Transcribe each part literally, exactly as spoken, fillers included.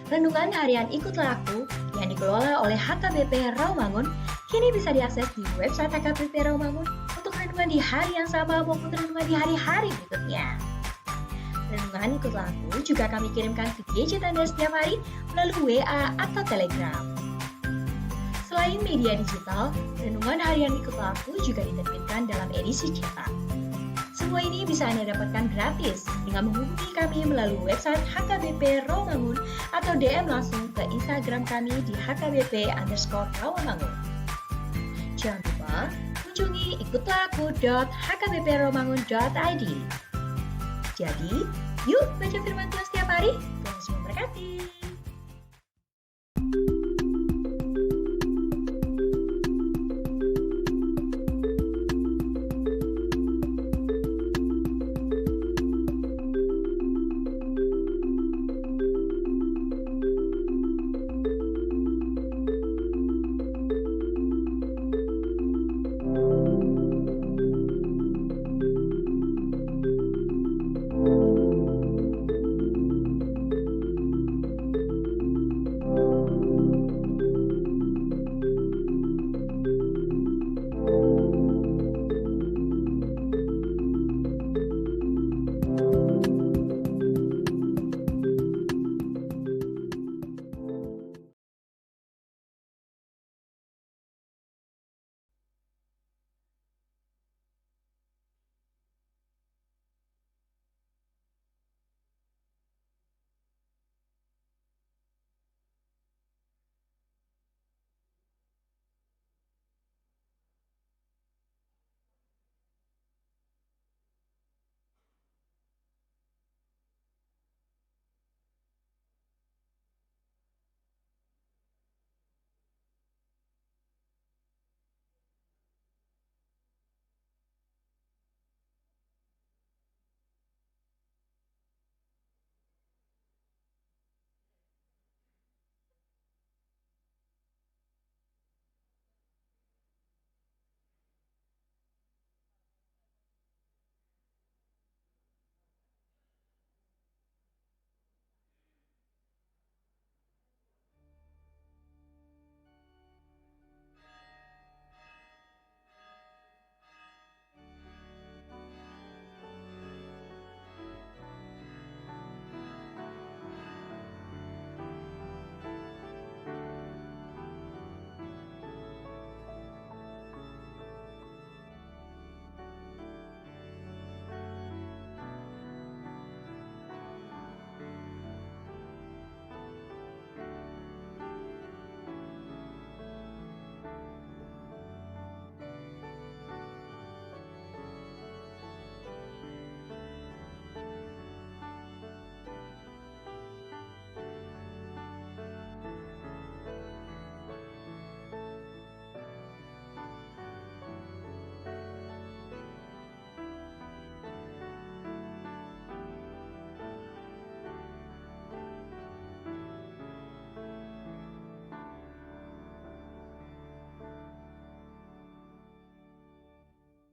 Renungan harian Ikutlah Aku yang dikelola oleh H K B P Rawamangun kini bisa diakses di website H K B P Rawamangun untuk renungan di hari yang sama maupun renungan di hari-hari berikutnya. Renungan Ikutlah Aku juga kami kirimkan ke gadget Anda setiap hari melalui W A atau Telegram. Selain media digital, renungan harian Ikutlah Aku juga diterbitkan dalam edisi cetak. Semua ini bisa Anda dapatkan gratis dengan menghubungi kami melalui website H K B P Rawamangun atau D M langsung ke Instagram kami di H K B P underscore Rawamangun. Jangan lupa kunjungi ikutlah aku dot H K B P rawamangun dot I D. Jadi, yuk baca firman Tuhan setiap hari. Tuhan Yesus memberkati.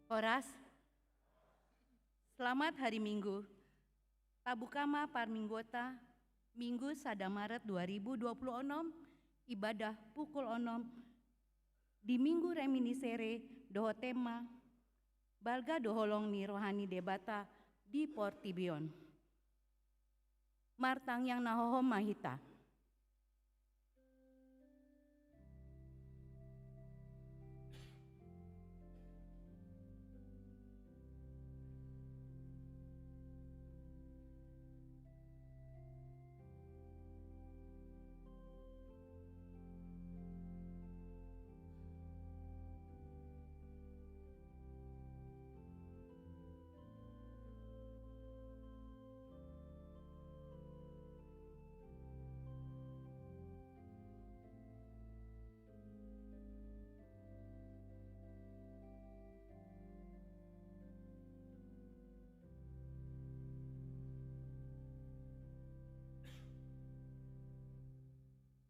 Horas. Selamat hari Minggu. Tabuka ma parmingguonta, Minggu sada Maret dua ribu dua puluh onom, ibadah pukul onom di Minggu Reminiscere dohot tema Balga do holong ni roha ni Debata di portibi on. Martangiang na hohom ma hita.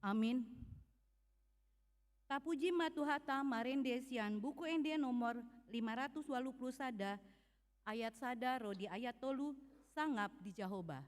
Amin. Tapuji ma Tuhanta marende sian Buku Ende nomor lima ratus ualu pulu sada, ayat sada ro di ayat tolu, Sangap di Jahowa.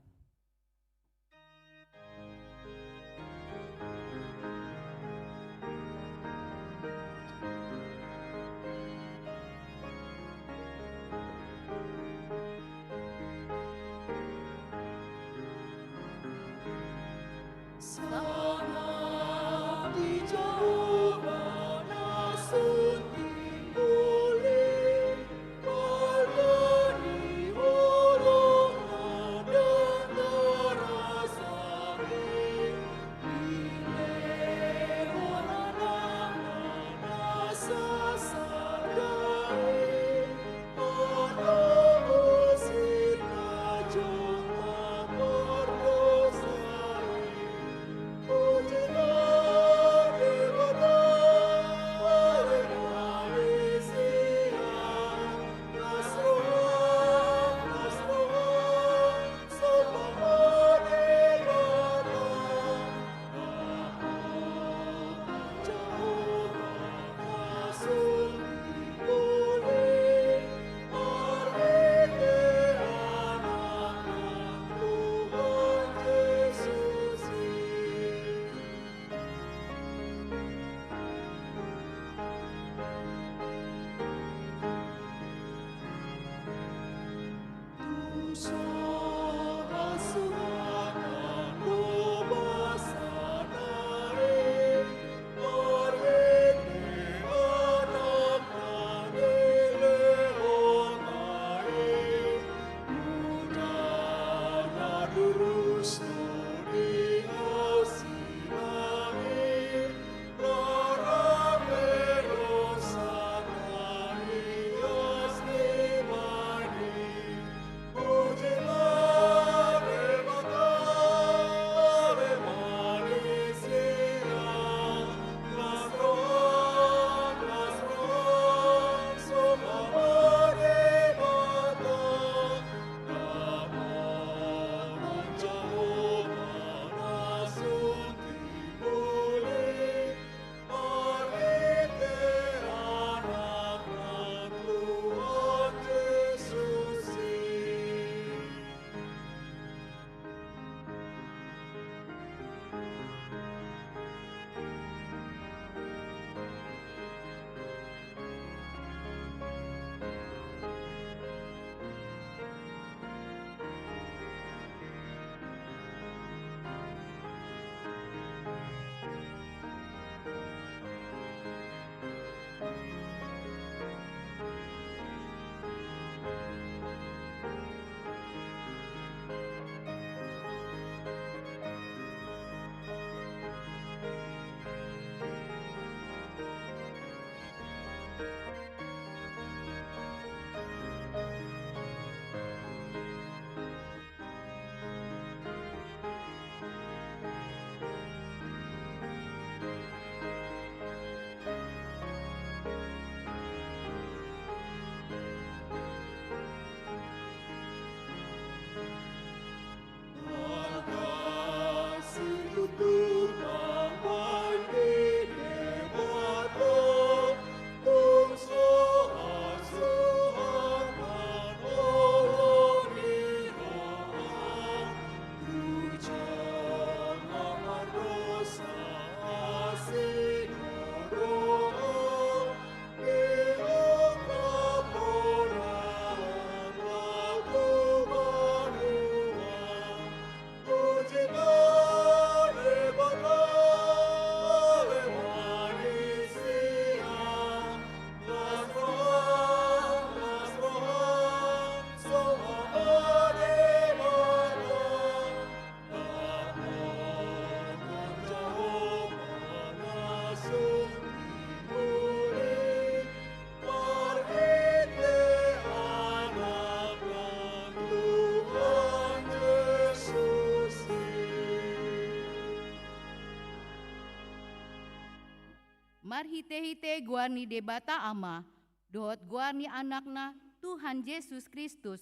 Marhitehite goar ni Debata Ama, dohot goar ni Anakna, Tuhan Jesus Kristus,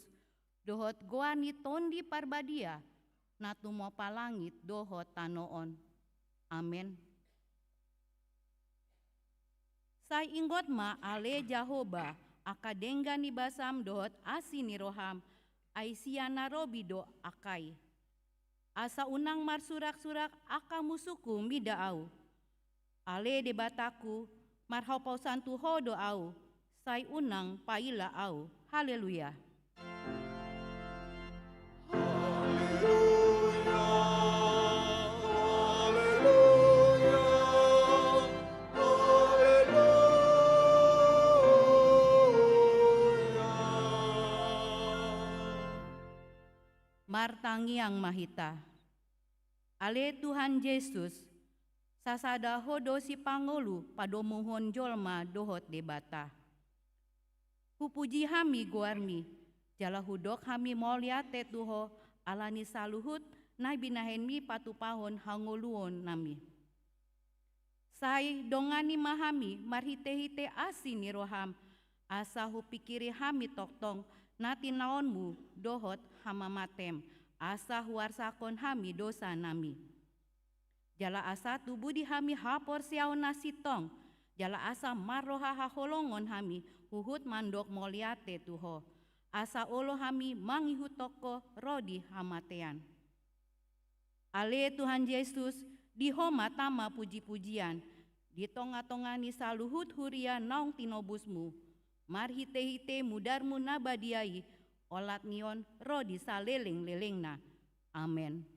dohot goar ni Tondi Parbadia, na tumompa langit dohot tano on. Amen. Sai ingot ma ale Jahowa, angka denggan ni basam dohot asi ni roham, ai sian na robi do angka i. Asa unang marsuraksurak angka musungku mida ahu. Ale Debatangku, marhaposan tu Ho do ahu, sai unang paila ahu. Haleluya. Haleluya, haleluya, haleluya. Martangiang ma hita. Ale Tuhan Jesus, sasada Ho do sipangolu padomuhon jolma dohot Debata. Hupuji hami goarmi, jala hudok hami mauliate tu Ho ala ni saluhut na binahenmi patupahon hangoluonnami. Sai dongani ma hami marhitehite asi ni roham, asa hupingkiri hami tongtong na tinaonmu dohot hamamatem, asa huarsahon hami dosanami. Jala asa tubu di hami haporseaon na sintong, jala asa marroha haholongon hami huhut mandok mauliate tu Ho, asa olo hami mangihuthon Ho ro di hamatean. Ale Tuhan Jesus, di Ho ma tama pujipujian, di tongatonga ni saluhut huria naung tinobusmu, marhitehite mudarmu na badia i, Olat ni on ro di saleleng-lelengna. Amen.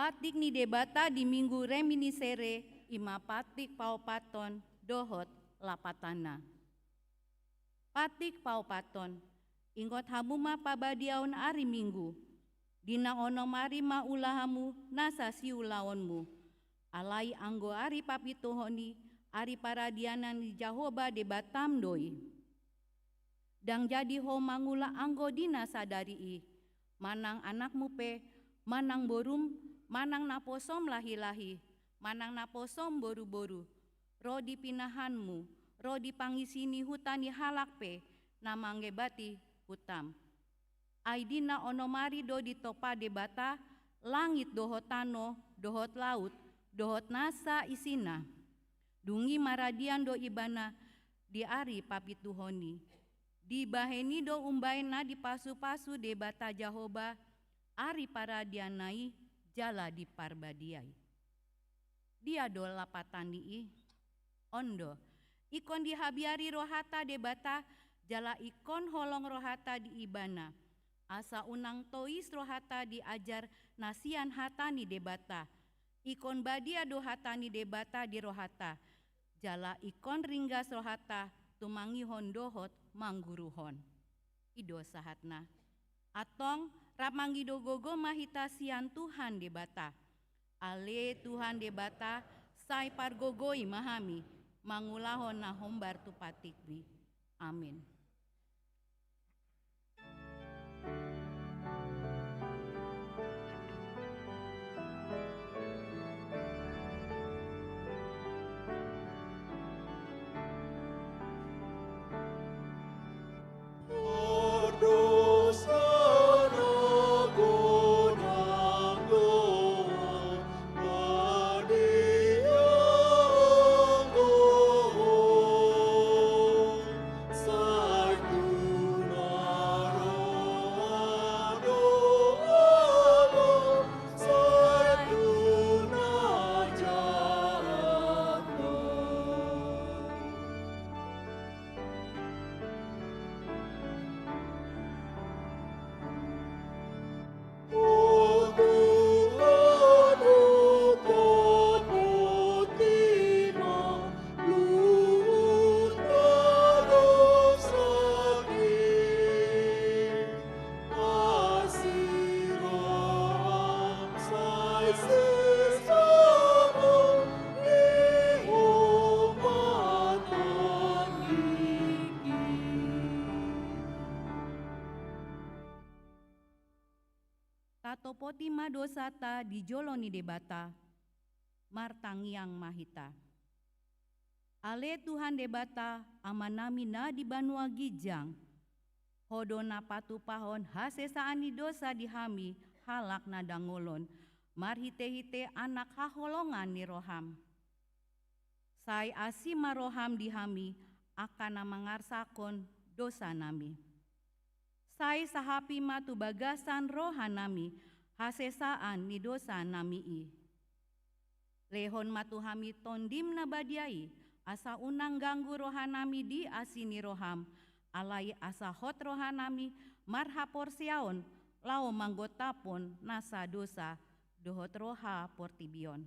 Patik ni Debata di Minggu Reminiscere, i ma patik paopathon dohot lapatanna. Patik paopathon. Ingot hamu ma pabadiaon ari Minggu. Di na onom ari ma ula hamu nasa siulaonmu. Alai anggo ari papituhon i, ari paradianan ni Jahowa Debatam do i. Ndang jadi ho mangula anggo di na sadari i, manang anakmu pe, manang borum, manang naposom lahi-lahi, manang naposom boru-boru, ro di pinahanmu, ro di pangisi ni huta ni halak pe na mangebati hutam. Ai di na onom ari do ditompa Debata langit dohot tano, dohot laut, dohot nasa isina. Dung i maradian do Ibana di ari papituhon i. Dibahen i do umbahen na dipasu-pasu Debata Jahowa ari paradianna i jala diparbadiai. Dia do lapatan ni i? On do, ingkon dihabiari rohata Debata, jala ingkon holong rohata di Ibana, asa unang tois rohata di ajar na sian hata ni Debata. Ingkon badia do hata ni Debata di rohata, jala ingkon ringgas rohata tumangihon dohot mangguruhon. I do sahatna. Antong, rap mangido gogo ma hita sian Tuhan Debata. Ale Tuhan Debata, sai pargogoi ma hami mangulahon na hombar tu patikmi. Amin. Oti ma dosanta di jolo ni Debata. Martangiang ma hita. Ale Tuhan Debata, Amanami na di banua ginjang, Ho do na patupahon hasesaan ni dosa di hami halak na dangolon, marhitehite Anak haholongan ni roham. Sai asi ma roham di hami, angka na mangarsahon dosanami. Sai sahapi ma tu bagasan rohanami hasesaan ni dosanami i. Lehon ma tu hami Tondim na badia i, asa unang ganggu rohanami di asi ni roham, alai asa hot rohanami marhaporseaon laho manggotaphon nasa dosa dohot roha portibi on.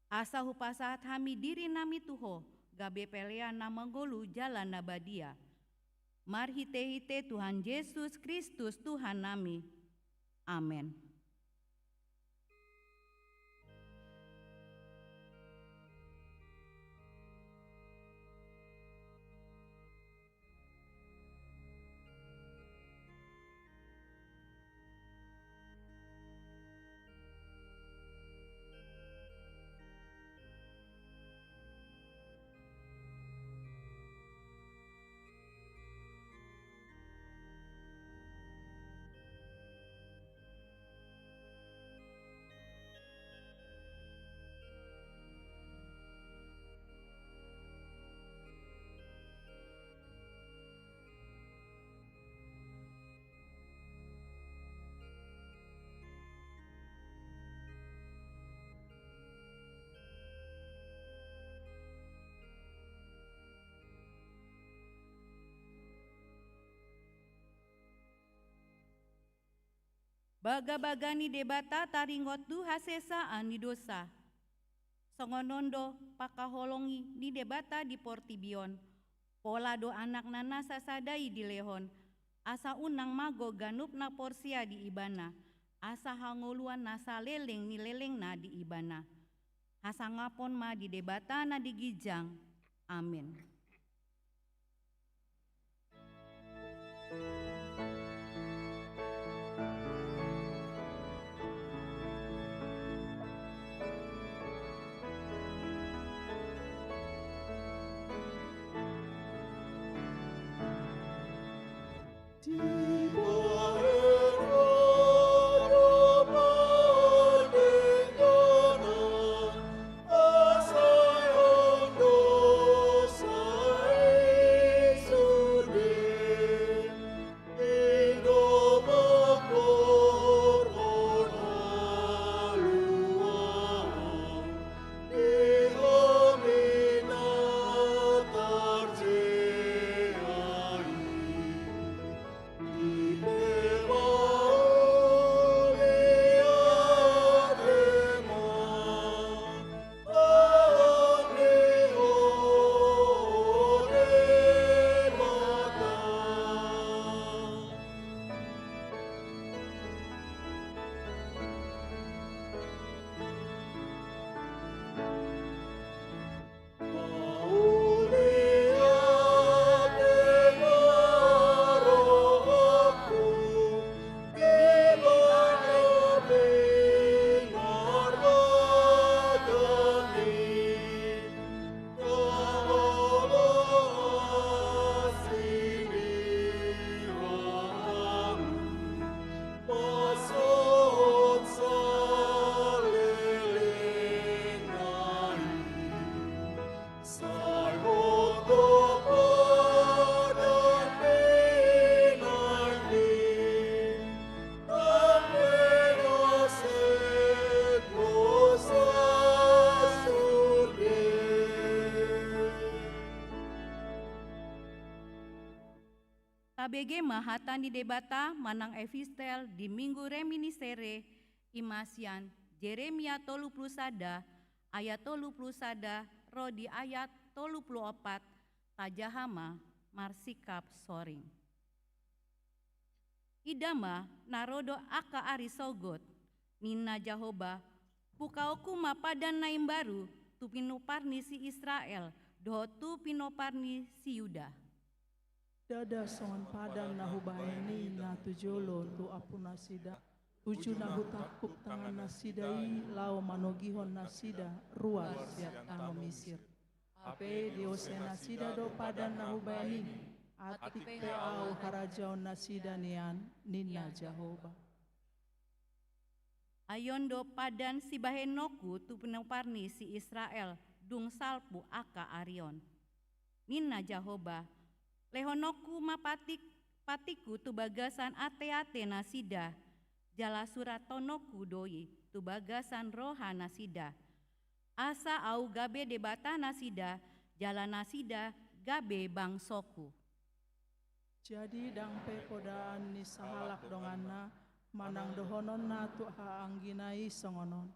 Asa hupasahat hami dirinami tu Ho, gabe pelean na mangolu jala na badia. Marhitehite Tuhan Jesus Kristus Tuhannami. Amen. Bagabaga ni Debata taringot tu hasesaan ni dosa. Songon on do pangkaholongi ni Debata di portibi on. Pola do Anakna na sasada i dilehon, asa unang mago ganup na porsea di Ibana, asa hangoluan na saleleng ni lelengna di Ibana. Hasangapon ma di Debata na di ginjang. Amen. Tabege ma hata ni Debata manang epistel di Minggu Reminiscere, i ma sian Jeremia tolu pulu sada ayat tolu pulu sada ro di ayat tolu pulu opat. Tajaha ma, marsikap soring. Ida ma, na ro do angka ari sogot, ninna Jahowa, hukaonku ma padan na imbaru tu pinompar ni si Israel dohot tu pinompar ni si Yuda. Ndada songon padan na hubahen i na tu jolo tu ompunasida, Uju na hutangkup tangan nasida i laho manogihon nasida ruar sian tano Misir. Hape diose nasida do padan na hubahen i, atik pe ahu harajaon nasida nian, ninna Jahowa. Aion do padan sibahenonku tu pinompar ni si Israel, dung salpu angka ari on. Ninna Jahowa, lehononku ma patik, patikku tu bagasan ateate nasida, jala surathononku do i tu bagasan roha nasida. Asa ahu gabe Debata nasida, jala nasida gabe bangsongku. Jadi ndang pe podaan ni sahalak donganna, manang dohononna tu haanggina i songon on.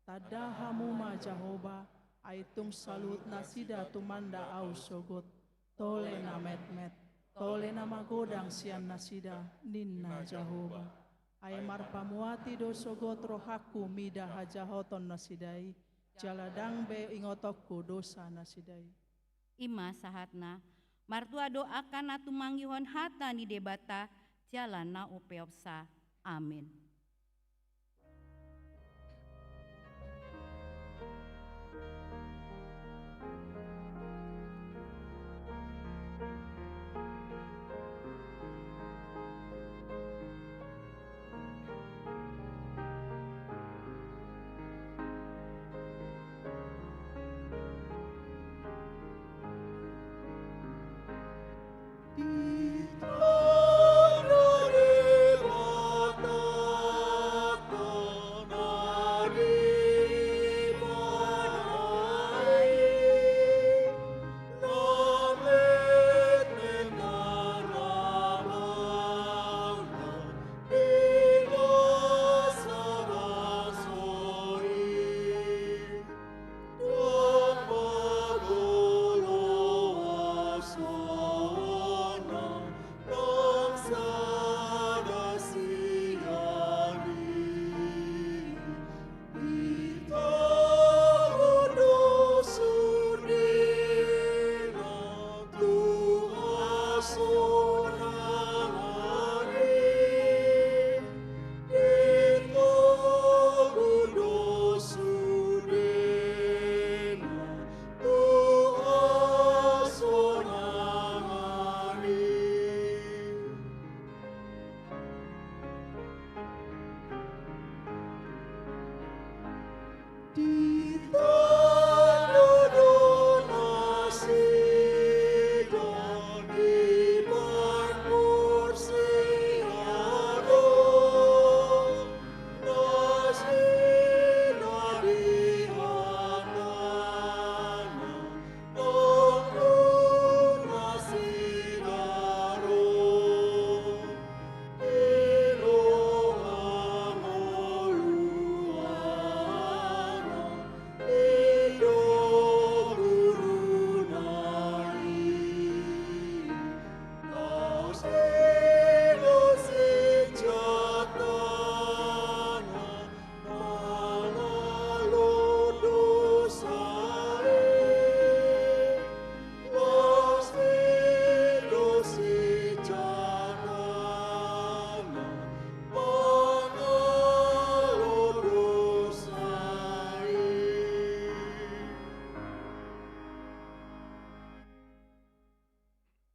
Tanda hamu ma Jahowa, ai tung saluhut nasida tumanda ahu sogot. Tole na metmet, tole na magodang sian nasida, ninna Jahowa. Ai marpamuati do sogot rohangku mida hajahoton nasida i, jala ndang be ingotonku dosa nasida i. I ma sahatna, martua do angka na tumangihon hata ni Debata, jala na umpeopsa. Amin.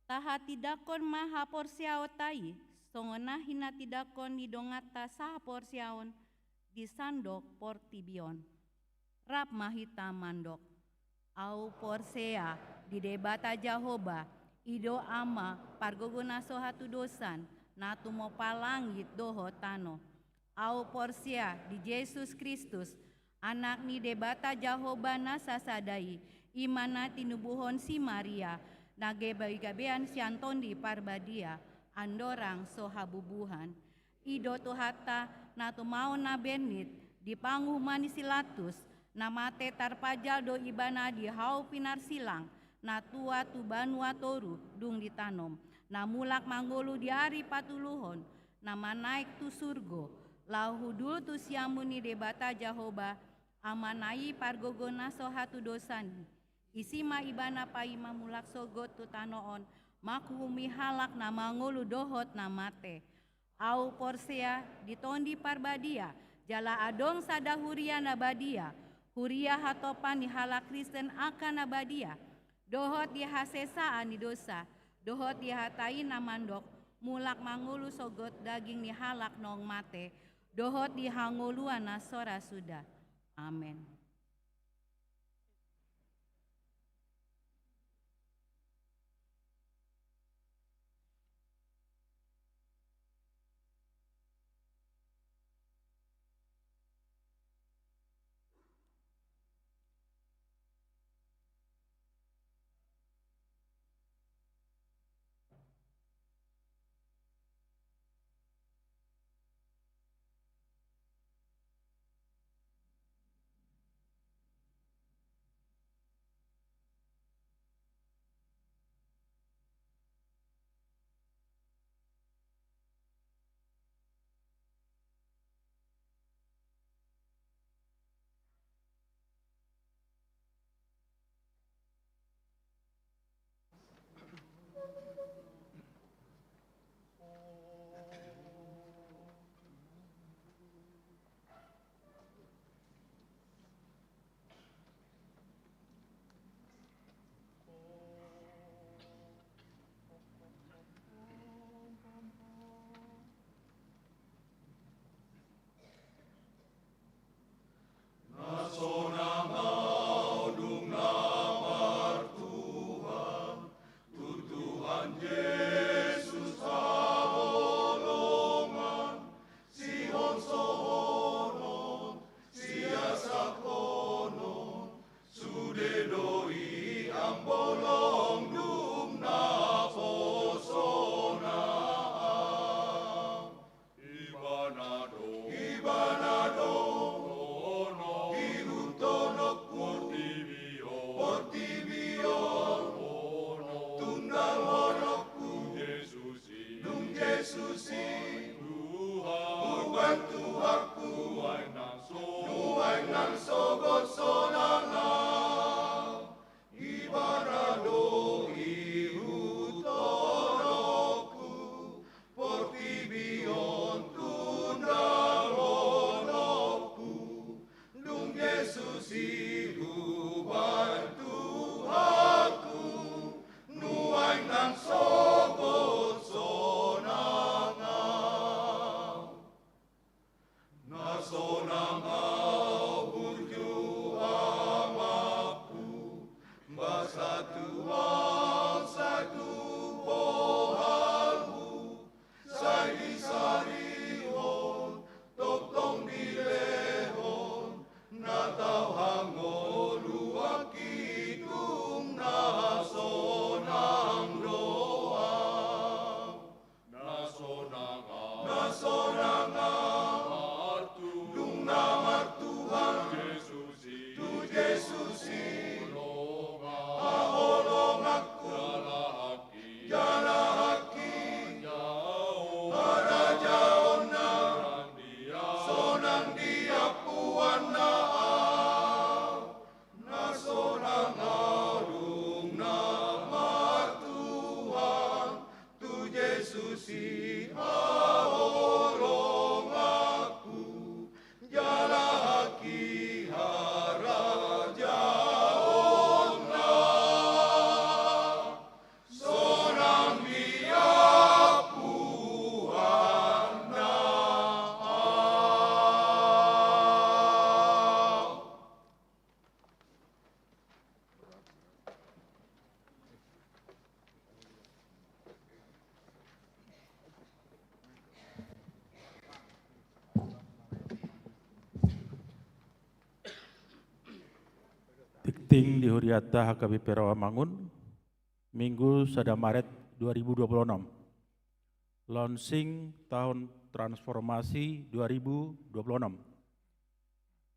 Tahatindangkon ma haporseaonta i, songon na hinatindangkon ni donganta sahaporseaon di sandok portibi on. Rap ma hita mandok. Ahu porsea di Debata Jahowa, i do Ama pargogo na so hatudosan, na tumompa langit dohot tano. Ahu porsea di Jesus Kristus, Anak ni Debata Jahowa na sasada i, i ma na tinubuhon si Maria, na gabegabean sian Tondi Parbadia, andorang so habubuhan. I do Tuhanta na tumaon na bennit di panguhuman ni si Latus, na mate tarpajal do Ibana di hau pinarsilang, na tua tu banua toru dung ditanom, na mulak mangolu di ari patoluhon, na manaek tu surgo, laho hundul tu siamun ni Debata Jahowa, Amana i pargogo na so hatudosan i. Disi ma Ibana paima mulak sogot tu tano on, manguhumi halak na mangolu dohot na mate. Ahu porsea di Tondi Parbadia, jala adong sada huria na badia, huria hatopan ni halak Kristen angka na badia, dohot di hasesaan ni dosa, dohot di hata i na mandok, mulak mangolu sogot daging ni halak naung mate, dohot di hangoluan na so ra suda. Amen. Na sonang ahu dung na martuhan tu Tuhan Jesus haholongan, sihonsohonon, siasakhonon, sude do i ambolong dung na poso na ahu. Ibana do, Ibana do, ihut honongku, portibi on, portibi on, tundalhononku, Jesus i, dung Jesus i, Tuhan, Tuhanku, nuaeng nang sogot, nuaeng nang sogot sonang ahu. Ibana do ihut honongku, portibi on tundalhononku, dung Jesus i hubahen Tuhanku, nuaeng nang sogot sonang ahu. Na sonang ahu burju amangku, basa Tuhan sai tu bohalmu, sai disarihon, tongtong dilehon, na tau hangoluanki tung na sonang do ahu. Na sonang ahu, na sonang ahu, dung na martuhan tu Jesus i, haholonganku, jala aki, harajaonna, sonang di ampuanna ahu. Na sonang ahu dung na martuhan tu Jesus i haholonganku, jala aki harajaonna, sonang di ampuanna ahu. Tingting di huriata H K B P Rawamangun, Minggu sada Maret dua ribu dua puluh enam. Launching tahun transformasi dua ribu dua puluh enam.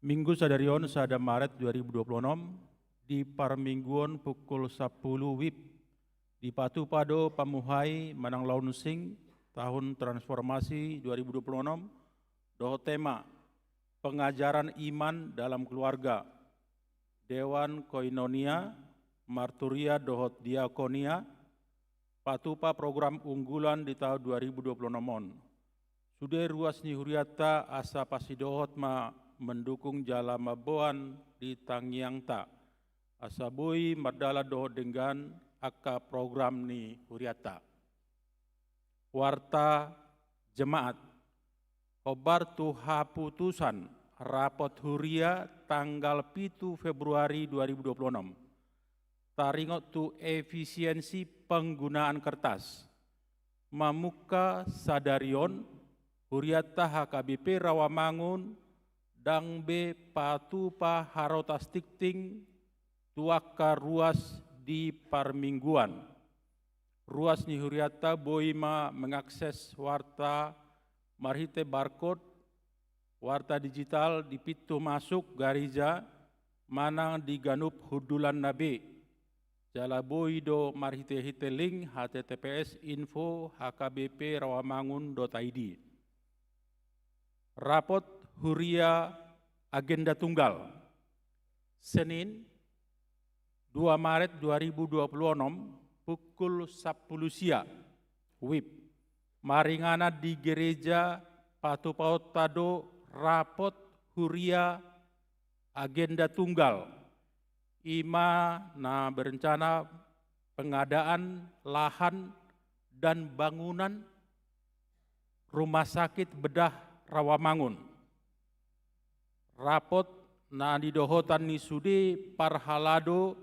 Minggu sadari on, sada Maret dua ribu dua puluh enam, di parmingguon pukul sampulu wib, dipatupa do pamuhai manang launching tahun transformasi dua ribu dua puluh enam, dohot tema pengajaran iman dalam keluarga, Dewan Koinonia, Marturia dohot Diakonia, patupa program unggulan di tahun dua ribu dua puluh enam on. Sude ruas ni hurianta asa pasidohot ma mendukung jala mamboan di tangiangta, asa boi mardalan dohot denggan angka program ni hurianta. Warta Jemaat. Hombar tu haputusan rapot huria tanggal pitu Februari dua ribu dua puluh enam. Taringot tu efisiensi penggunaan kertas. Mamungka sadari on, hurianta H K B P Rawamangun ndang be patupa harotas tingting tu angka ruas di parmingguan. Ruas ni hurianta boi ma mengakses warta marhite barcode, warta digital di pintu masuk gareja manang di ganup hundulanna be. Jala boi do marhite-hite link H T T P S info H K B P rawamangun dot I D. Rapot huria agenda tunggal. Senin, dua Maret dua ribu dua puluh enam, pukul sampulu sia, wib. Maringanan di gereja patupaonta do rapot huria agenda tunggal. I ma na berencana pengadaan lahan dan bangunan Rumah Sakit Bedah Rawamangun. Rapot na nidohotan ni sude parhalado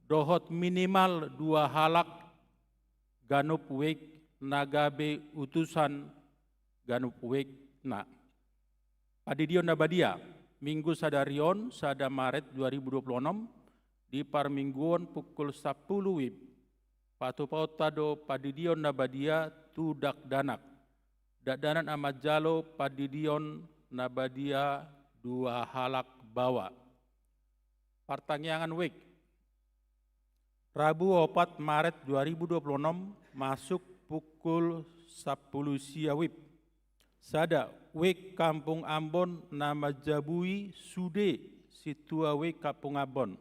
dohot minimal dua halak ganup wijk na gabe utusan ganup wijkna. Pandidion na badia, Minggu sadari on, sada Maret dua ribu dua puluh enam, di parmingguon pukul sampulu wib. Patupaonta do pandidion na badia tu dakdanak. Dakdanak na manjalo pandidion na badia dua halak baoa. Partangiangan wijk. Rabu opat Maret dua ribu dua puluh enam masuk pukul sampulu sia wib. Sada, wijk Kampung Ambon na manjabui sude sintua wijk Kampung Ambon.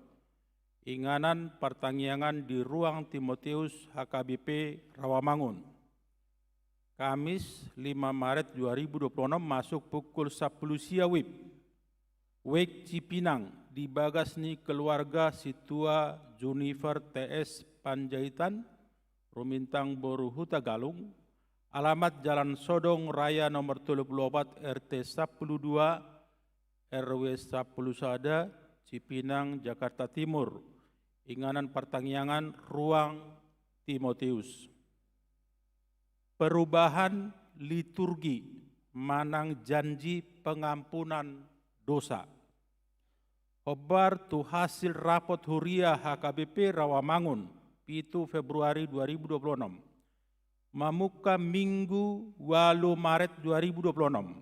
Inganan partangiangan di ruang Timoteus H K B P Rawamangun. Kamis lima Maret dua ribu dua puluh enam masuk pukul sampulu sia wib. Wijk Cipinang di bagas ni keluarga sintua Junifer T S Panjaitan, Rumintang boru Hutagalung, alamat Jalan Sodong Raya nomor tolu puluh opat R T sampulu dua, R W sampulu sada, Cipinang, Jakarta Timur. Inganan partangiangan ruang Timoteus. Perubahan liturgi manang janji pengampunan dosa. Hombar tu hasil rapot huria H K B P Rawamangun, pitu Februari dua ribu dua puluh enam. Mamungka Minggu ualu Maret dua ribu dua puluh enam,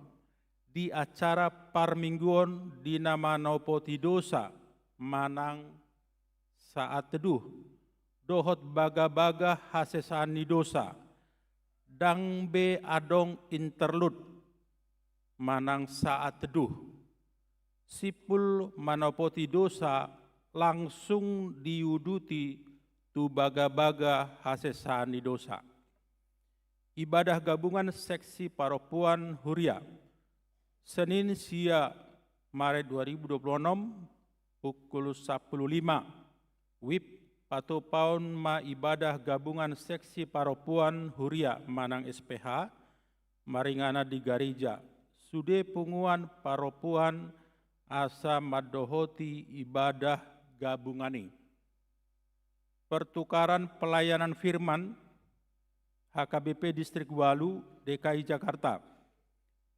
di acara parmingguon di na manopoti dosa manang saat teduh, dohot bagabaga hasesaan ni dosa, ndang be adong interlude manang saat teduh. Simpul manopoti dosa langsung diuduti tu bagabaga hasesaan ni dosa. Ibadah gabungan seksi parompuan huria. Senin sia Maret dua ribu dua puluh enam, pukul sampulu lima wib, patupaon ma ibadah gabungan seksi parompuan huria manang S P H, maringanan di gareja. Sude punguan parompuan asa mandohoti ibadah gabungan i. Pertukaran pelayanan firman H K B P Distrik ualu D K I Jakarta.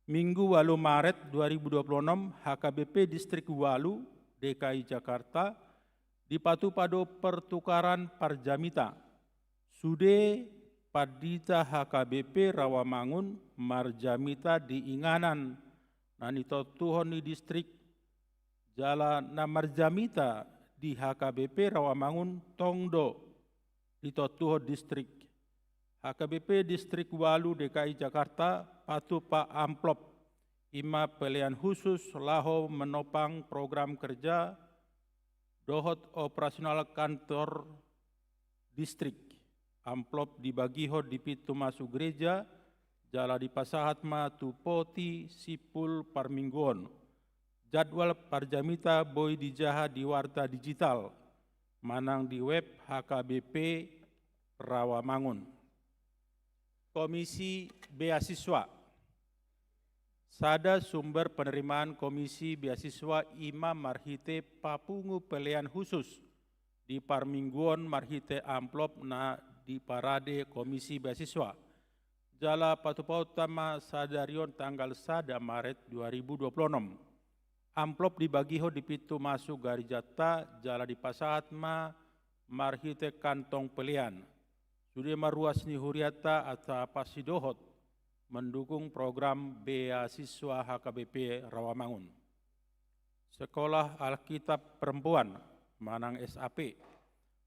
Minggu ualu Maret dua ribu dua puluh enam, H K B P Distrik ualu D K I Jakarta dipatupa do pertukaran parjamita. Sude pandita H K B P Rawamangun marjamita di inganan na nitontuhon ni distrik, jala na marjamita di H K B P Rawamangun tong do ditontuhon distrik. H K B P Distrik ualu D K I Jakarta patupa amplop, i ma pelean khusus laho menopang program kerja dohot operasional kantor distrik. Amplop dibagihon di pintu masuk gereja, jala dipasahat ma tu poti simpul parmingguon. Jadwal parjamita boi dijaha di warta digital manang di web H K B P Rawamangun. Komisi Beasiswa. Sada sumber penerimaan Komisi Beasiswa i ma marhite papungu pelean khusus di parmingguon marhite amplop na diparade Komisi Beasiswa. Jala patupaonta ma sadari on tanggal sada Maret dua ribu dua puluh enam. Amplop dibagihon di pintu masuk garejanta jala dipasahat ma marhite kantong pelean. Sude ma ruas ni hurianta asa pasidohot mendukung program beasiswa H K B P Rawamangun. Sekolah Alkitab Perempuan manang S A P.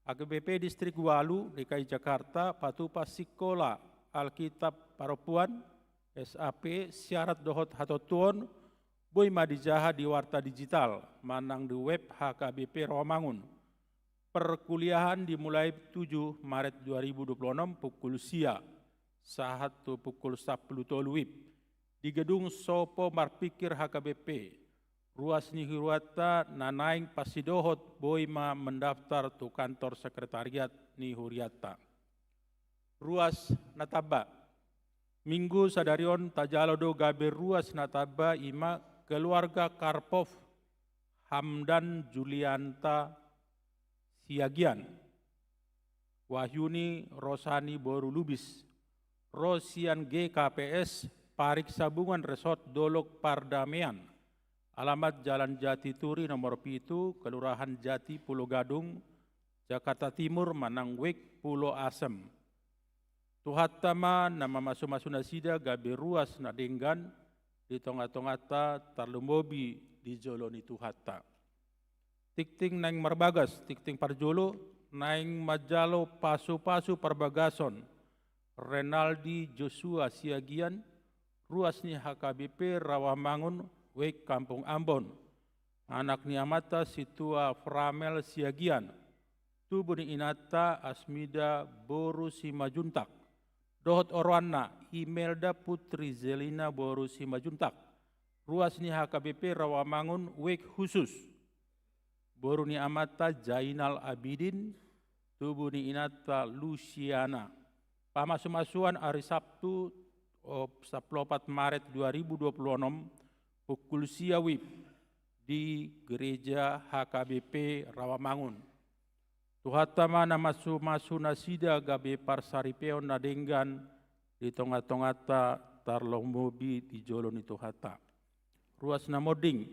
H K B P Distrik Walu D K I Jakarta patupa sikola Alkitab Parompuan, S A P, syarat dohot hatontuon boi ma dijaha di warta digital manang di web H K B P Rawamangun. Perkuliahan dimulai tujuh Maret dua ribu dua puluh enam pukul sia sahat tu pukul sampulu tolu wib di gedung Sopo Marpikir H K B P. Ruas ni hurianta na naeng pasidohot boi ma mendaftar tu kantor sekretariat ni hurianta. Ruas na tamba. Minggu sadari on tajalo do gabe ruas na tamba, i ma keluarga Karpov Hamdan Julianta Siagian, Wahyuni Rosani boru Lubis, ro sian G K P S Parik Sabungan Resort Dolok Pardamean, alamat Jalan Jati Turi nomor pitu, Kelurahan Jati, Pulo Gadung, Jakarta Timur, manang wijk Pulo Asem. Tuhanta ma na mamasumasu nasida gabe ruas na denggan di tongatonganta, tarlumobi di jolo ni Tuhanta. Tingting naeng marbagas, tingting parjolo, naeng manjalo pasupasu parbagason Renaldi Joshua Siagian, ruas ni H K B P Rawamangun, wijk Kampung Ambon, anak ni amanta Sintua Framel Siagian, tubu ni inanta Asmida boru Simanjuntak, dohot oroanna Imelda Putri Zelina boru Simanjuntak, ruas ni H K B P Rawamangun, wijk Husus, boru ni amanta Zainal Abidin, tubu ni inanta Luciana. Pamasumasuon ari Sabtu, o, sampulu opat Maret dua ribu dua puluh enam, pukul sia wib di Gereja H K B P Rawamangun. Tuhanta ma na masumasu nasida gabe parsaripeon na denggan di tongatonganta, tarlumobi di jolo ni Tuhanta. Ruas na monding.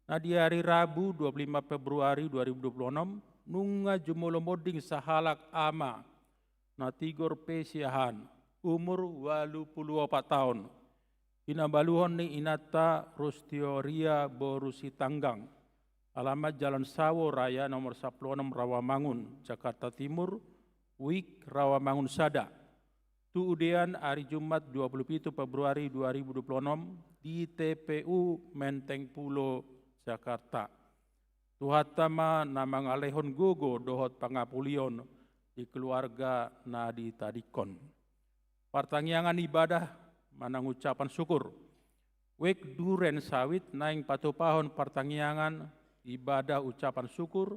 Na di ari Rabu dua puluh lima Februari dua ribu dua puluh enam, nunga jumolo monding sahalak ama na tigor pe siahaan, umur ualu pulu opat taon, hinabaluhon ni inanta Rustioria boru Sitanggang, alamat Jalan Sawo Raya nomor sampulu onom Rawamangun, Jakarta Timur, wijk Rawamangun sada. Tu udean ari Jumat dua puluh pitu Februari dua ribu dua puluh enam di T P U Menteng Pulo, Jakarta. Tuhanta ma na mangalehon gogo dohot pangapulion di keluarga na ditadingkon. Partangiangan ibadah manang ucapan syukur. Wijk Duren Sawit naeng patupahon partangiangan ibadah ucapan syukur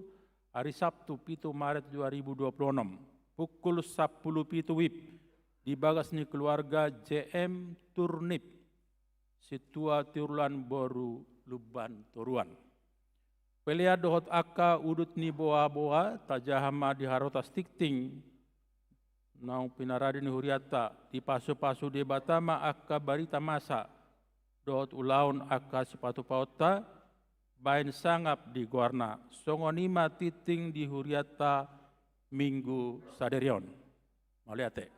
ari Sabtu pitu Maret dua ribu dua puluh enam, pukul sampulu pitu wib, di bagas ni keluarga J M Turnip, Sintua Tirulan boru Lumban Toruan. Pelean dohot angka udut ni boaboa tajaha ma di harotas tingting naung pinarade ni hurianta, dipasupasu Debata ma angka barita masa dohot ulaon angka sipatupaonta, baen sangap di goarna. Songon i ma tingting di hurianta Minggu sadari on. Mauliate.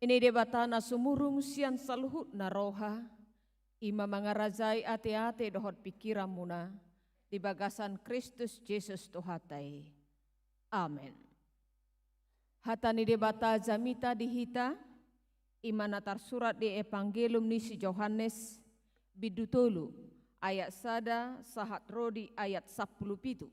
Ni Debata na sumurung sian saluhutna roha, i ma mangarajai ateate dohot pingkiranmuna di bagasan Kristus Jesus Tuhanta i. Amen. Hata ni Debata jamita di hita, i ma na tarsurat di Evangelium ni si Johannes, bindu tolu, ayat sada sahat ro di ayat sampulu pitu.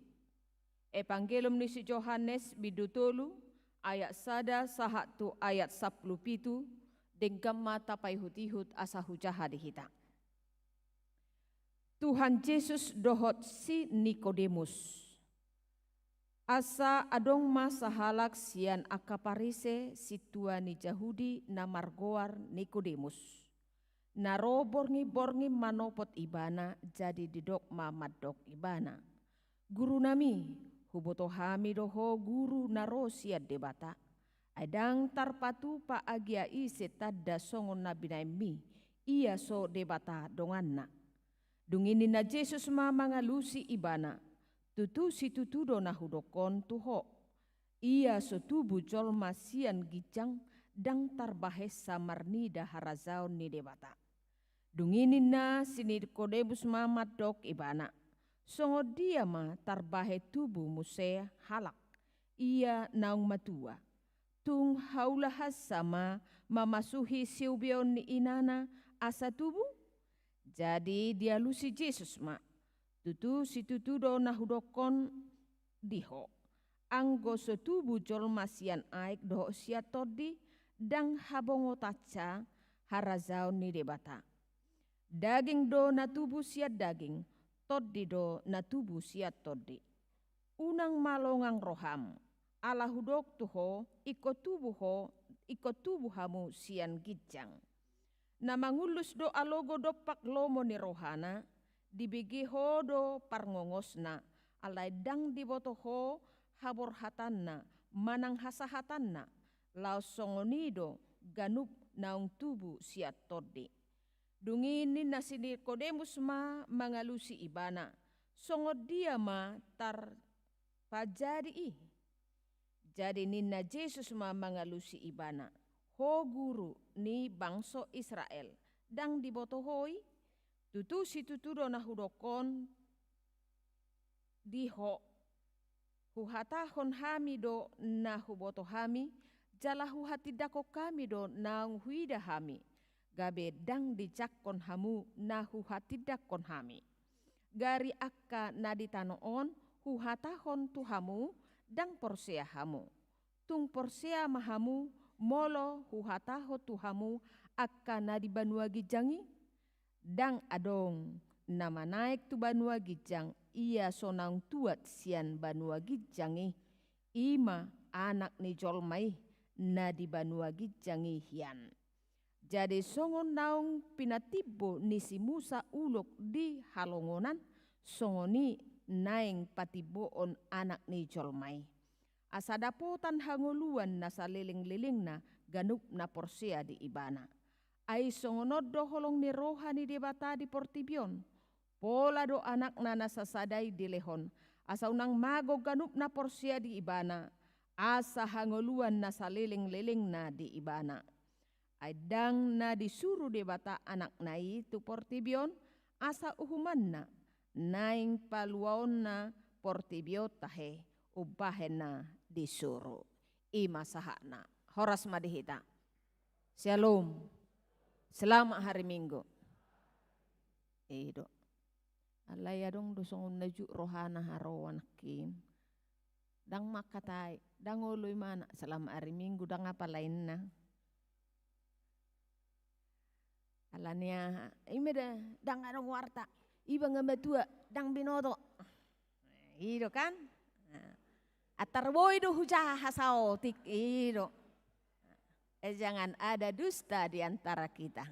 Evangelium ni si Johannes, bindu tolu, ayat sada sahat tu ayat sampulu pitu. Denggan ma tapaihut-ihut asa hujaha di hita. Tuhan Jesus dohot si Nikodemus. Asa adong ma sahalak sian angka Parise, sintua ni Jahudi, na margoar Nikodemus, na ro borngin-borngin manopot Ibana. Jadi didok ma mandok Ibana: Gurunami, huboto hami do Ho Guru na ro sian Debata. Ai ndang tarpatupa agia ise tanda songon na binahenmi, ia so Debata donganna. Dung i ninna Jesus ma mangalusi ibana: Tutu situtu do na hudok on tu ho: Ia so tubu jolma sian ginjang, ndang tarbahen sa marnida harajaon ni Debata. Dung i ninna si Nikodemus ma mandok ibana: Songon dia ma tarbahen tubu muse halak, ia naung matua? Tung haulahansa ma mamasuhi siubeon ni inana asa tubu? Jadi dialusi Jesus ma: Tutu situtu do na hudok on di ho: Anggo so tubu jolma sian aek dohot sian tondi, ndang habongotansa harajaon ni Debata. Daging do na tubu sian daging, tondi do na tubu sian tondi. Unang ma longang roham, ala hudok tu ho, ingkon tubu ho, ingkon tubu hamu sian ginjang. Na mangullus do alogo dompak lomo ni rohana, dibege ho do parngongosna, alai ndang diboto ho haborhatanna manang hasahatanna. Laos songon i do ganup naung tubu sian tondi. Dung i ninna si Nikodemus ma mangalusi ibana: Songon dia ma tarpajadi i? Jadi ninna Jesus ma mangalusi ibana: Ho guru ni bangso Israel, ndang diboto ho i? Tutu situtu do na hudok on di ho: Huhatahon hami do na huboto hami, jala huhatindangkon hami do naung huida hami, gabe ndang dijangkon hamu na huhatindangkon hami. Gari angka na di tano on huhatahon tu hamu, ndang porsea hamu. Tung porsea ma hamu molo huhatahon tu hamu angka na di banua ginjang i? Ndang adong na manaek tu banua ginjang, ia so naung tuat sian banua ginjang i, i ma Anak ni jolma i, na di banua ginjang i hian. Jadi songon naung pinatimbo ni si Musa ulok di halongonan, songon i naeng patimboon Anak ni jolma i, asa dapotan hangoluan na salelenglelengna ganup na porsea di ibana. Ai songon on do holong ni roha ni Debata di portibi on: Pola do Anakna na sasada i dilehon, asa unang mago ganup na porsea di ibana, asa hangoluan na salelenglelengna di ibana. Ai ndang na disuru Debata Anakna i tu portibi on, asa uhumanna, naeng paluaonna portibi on tahe, umbahen na disuru. I ma sahatna. Horas ma di hita. Syalom. Selamat hari Minggu. I do. Alai adong do songon na juk rohana haroa nangkin. Ndang mangkatai, ndang olo imana, selamat hari Minggu, ndang apa lainna. Alani aha? I ma da, ndang adong warta. Iba nga matua, ndang binoto. I do kan? Antar boi do hujaha saotik, i do. Eh, jangan ada dusta di antara kita.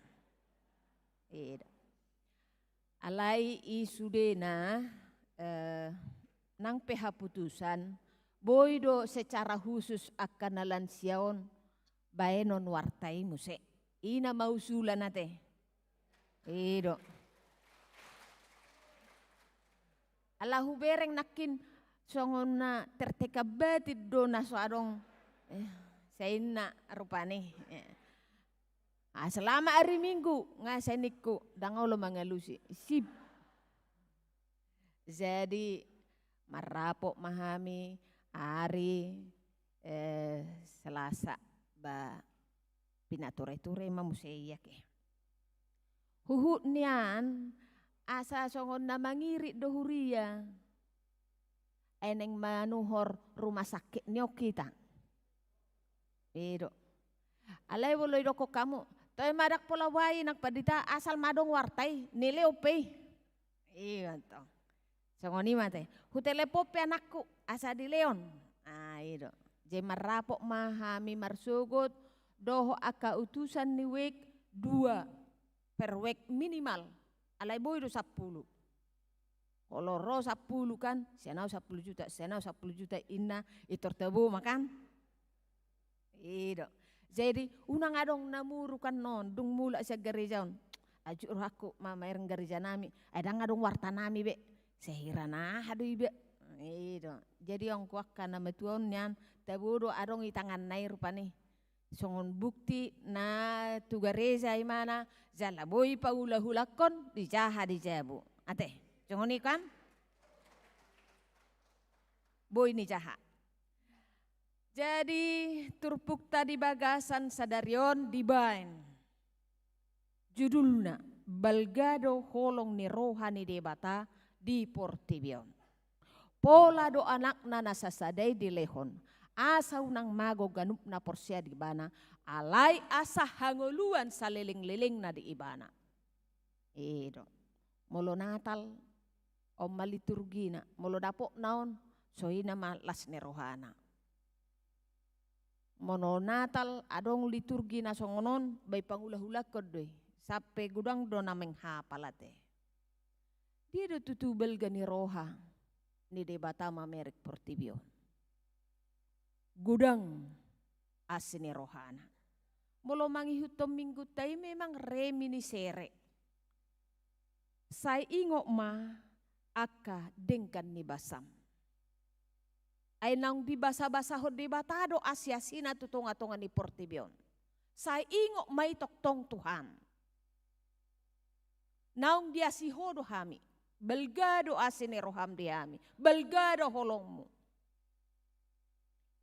I do. Alai i sudena, eh, nang pe haputusan, boi do secara khusus angka na lansia on baenon warta i muse. I nama usulan ate. I do. Ala hubereng nangkin songon na tertekan batin do na so adong, eh, sainna rupani. Eh. Ah, selamat hari Minggu, nga sai ningku, ndang olo mangalusi. Sip. Jadi, marrapot ma hami ari, eh, Selasa, ba, pinatureture ma muse ia ke. Huhut nian, asa songon na mangirit do huria. Ai naeng manuhor rumah sakit ni on hita. I do. Alai molo didokkon hamu, toe ma ndang pola boha i nang pandita, asal ma adong warta i, nilehon pe i. I do antong. Songon i ma te. Hutelepon pe anakku, asa dilehon. Ah, i do. Jadi marrapot ma hami marsogot, dohot angka utusan ni week, dua per week minimal. Alai boi do sampulu. Olo ro sampulu kan, sian au sampulu juta, sian au sampulu juta inna, i tor tabo ma kan. I do. Jadi, unang adong na muru kan non, dung mulak sian gareja on. Ajuk rohangku, ma, mamereng gareja nami, ai ndang adong warta nami be. Sehira na aha do iba. I do. Jadi, anggo angka na matua on nian, tabo do adong i tanganna i rupani. Songon bukti na tu gareja imana, jala boi paulahulangkon, dijaha di jabu. Ate, songon i kan? Boi nijaha. Jadi, turpukta di bagasan sadari on dibaen judulna, Balga do holong ni roha ni Debata di portibi on. Pola do anakna na sasada i dilehon, asa unang mago ganup na porsea di ibana, alai asa hangoluan salelenglelengna di ibana. I do. Molo Natal, on ma liturgina, molo dapotna on, songon i ma las ni rohana. Molo Natal adong liturgi na songon on, bai pangulahulangkon do i, sampe godang do na menghapal ate. Dia do tutu balga ni roha ni Debata mamereng portibi on. Godang asi ni rohana. Molo mangihuthon minggunta i memang reminiscere. Sai ingot ma angka denggan ni basam. Ai naung dibasabasahon Debata do asiasina tu tongatonga ni portibi on. Sai ingot ma i tongtong Tuhan. Naung diasi Ho do hami. Balga do asi ni roham di hami. Balga do holongmu.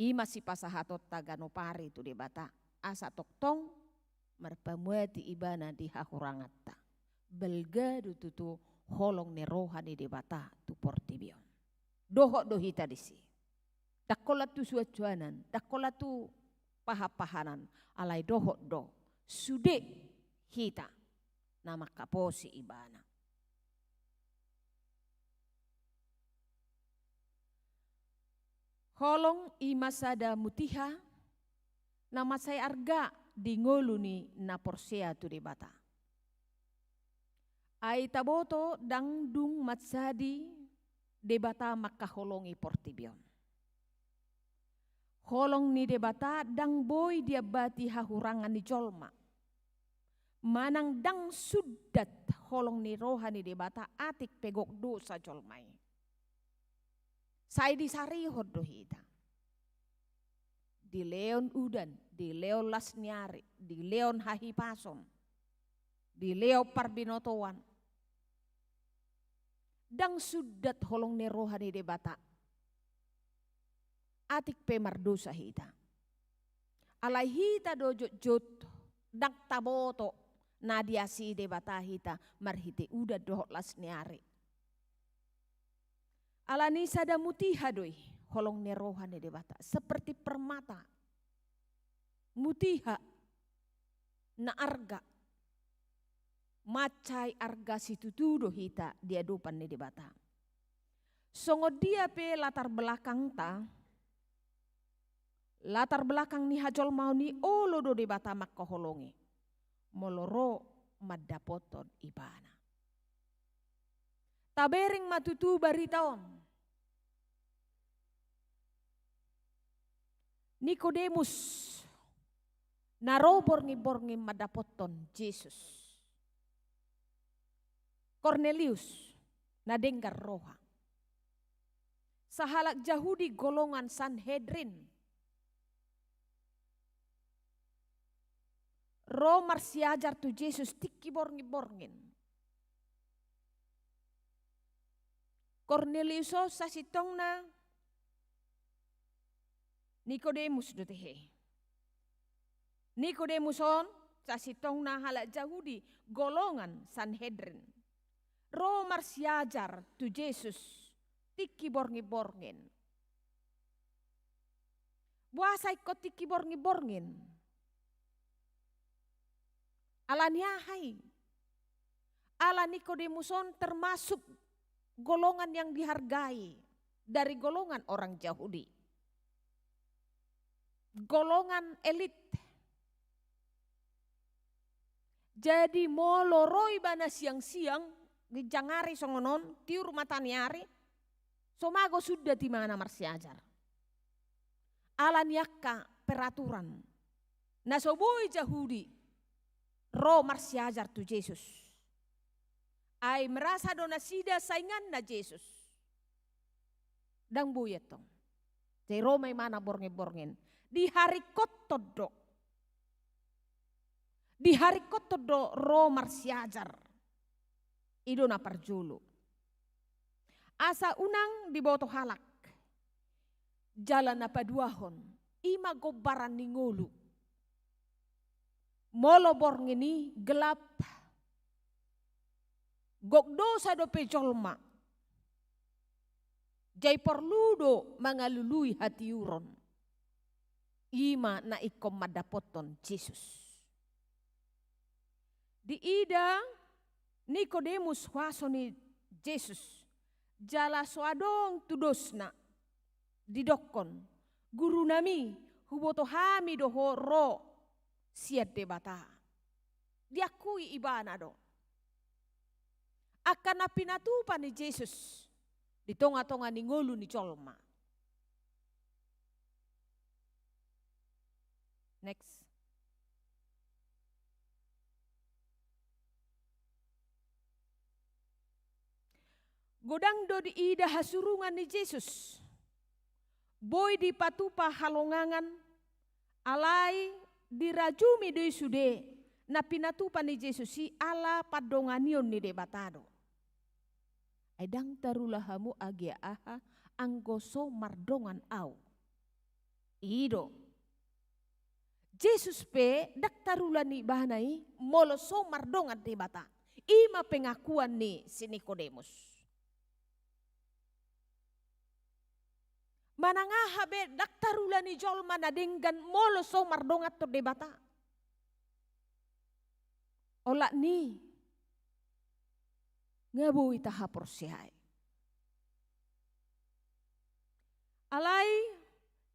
I ma sipasahatonta ganup ari tu Debata, asa tongtong marpamuati ibana di hahuranganta. Balga do tutu holong ni roha ni Debata tu portibi on. Dohot do hita disi. Ndang holan tu suansuanan, ndang holan tu pahanpahanan, alai dohot do sude hita na mangkaposi ibana. Holong i ma sada mutiha na mansai arga di ngolu ni na porsea tu Debata. Ai taboto ndang dung mansadi Debata mangkaholongi portibi on. Holong ni Debata ndang boi diambati hahurangan ni jolma. Manang ndang sundat holong ni roha ni Debata atik pe gok dosa jolma i. Sai disarihon do hita. Dilehon udan, dilehon las ni ari, dilehon hahipason, dilehon parbinotoan. Ndang sundat holong ni roha ni Debata. Atik pe mardosa hita. Alai hita do jotjot, ndang taboto na diasi Debata hita marhite udan dohot las ni ari. Alani sada mutiha do i holong ni roha ni Debata, seperti permata. Mutiha na arga. Mansai arga situtu do hita di adopan ni Debata. Songon dia pe latar belakangta, latar belakang ni hajolmaon i, olo do Debata mangkaholongi. Molo ro mandapothon ibana. Tabereng ma tutu barita on. Nikodemus, na ro borngin-borngin mandapothon Jesus. Kornelius, na denggan roha. Sahalak Jahudi golongan Sanhedrin. ro marsiajar tu Jesus tingki borngin-borngin. Kornelius on sasintongna Nikodemus do tehe. Nikodemus on sasintongna halak Jahudi, golongan Sanhedrin. Ro marsiajar tu Jesus tingki borngin-borngin. Boasa ingkon tingki borngin-borngin? Ala ni aha i? Ala Nikodemus on termasuk golongan yang dihargai dari golongan orang Jahudi. Golongan elit. Jadi molo ro ibana siang-siang, ginjang ari songon on, tiur mataniari, so mago suda ibana marsiajar. Ala ni angka peraturan na so boi Jahudi ro marsiajar tu Jesus. Ai merasa do nasida sainganna Jesus. Ndang boi antong. Jadi ro ma ibana borngin-borngin. Diharingkothon do. Diharingkothon do ro marsiajar. I do na parjolo. Asa unang diboto halak. Jala na paduahon, i ma gombaran ni ngolu. Molo borngin i gelap, gok dosa dope jolma. Jadi porlu do mangalului hatiuron. I ma na ingkon mandapothon Jesus. Diida Nikodemus huaso ni Jesus, jala so adong tudosna, didokkon, "Gurunami, huboto hami do ho ro sian Debata." Diakui ibana do angka na pinatupa ni Jesus di tonga-tonga ni ngolu ni jolma. Next. Godang do diida hasurungan ni Jesus. Boi dipatupa halongangan, alai dirajumi do i sude na pinatupa ni Jesus i ala pandonganion ni Debata do. Ai ndang tarula hamu agia aha, anggo so mardongan Au. I do. Jesus pe ndang tarula ni ibana i molo so mardongan Debata. I ma pengakuan ni si Nikodemus. Manang aha be ndang tarula ni jolma na denggan molo so mardonganhon Debata. Olat ni i nga boi tahaporseai. Alai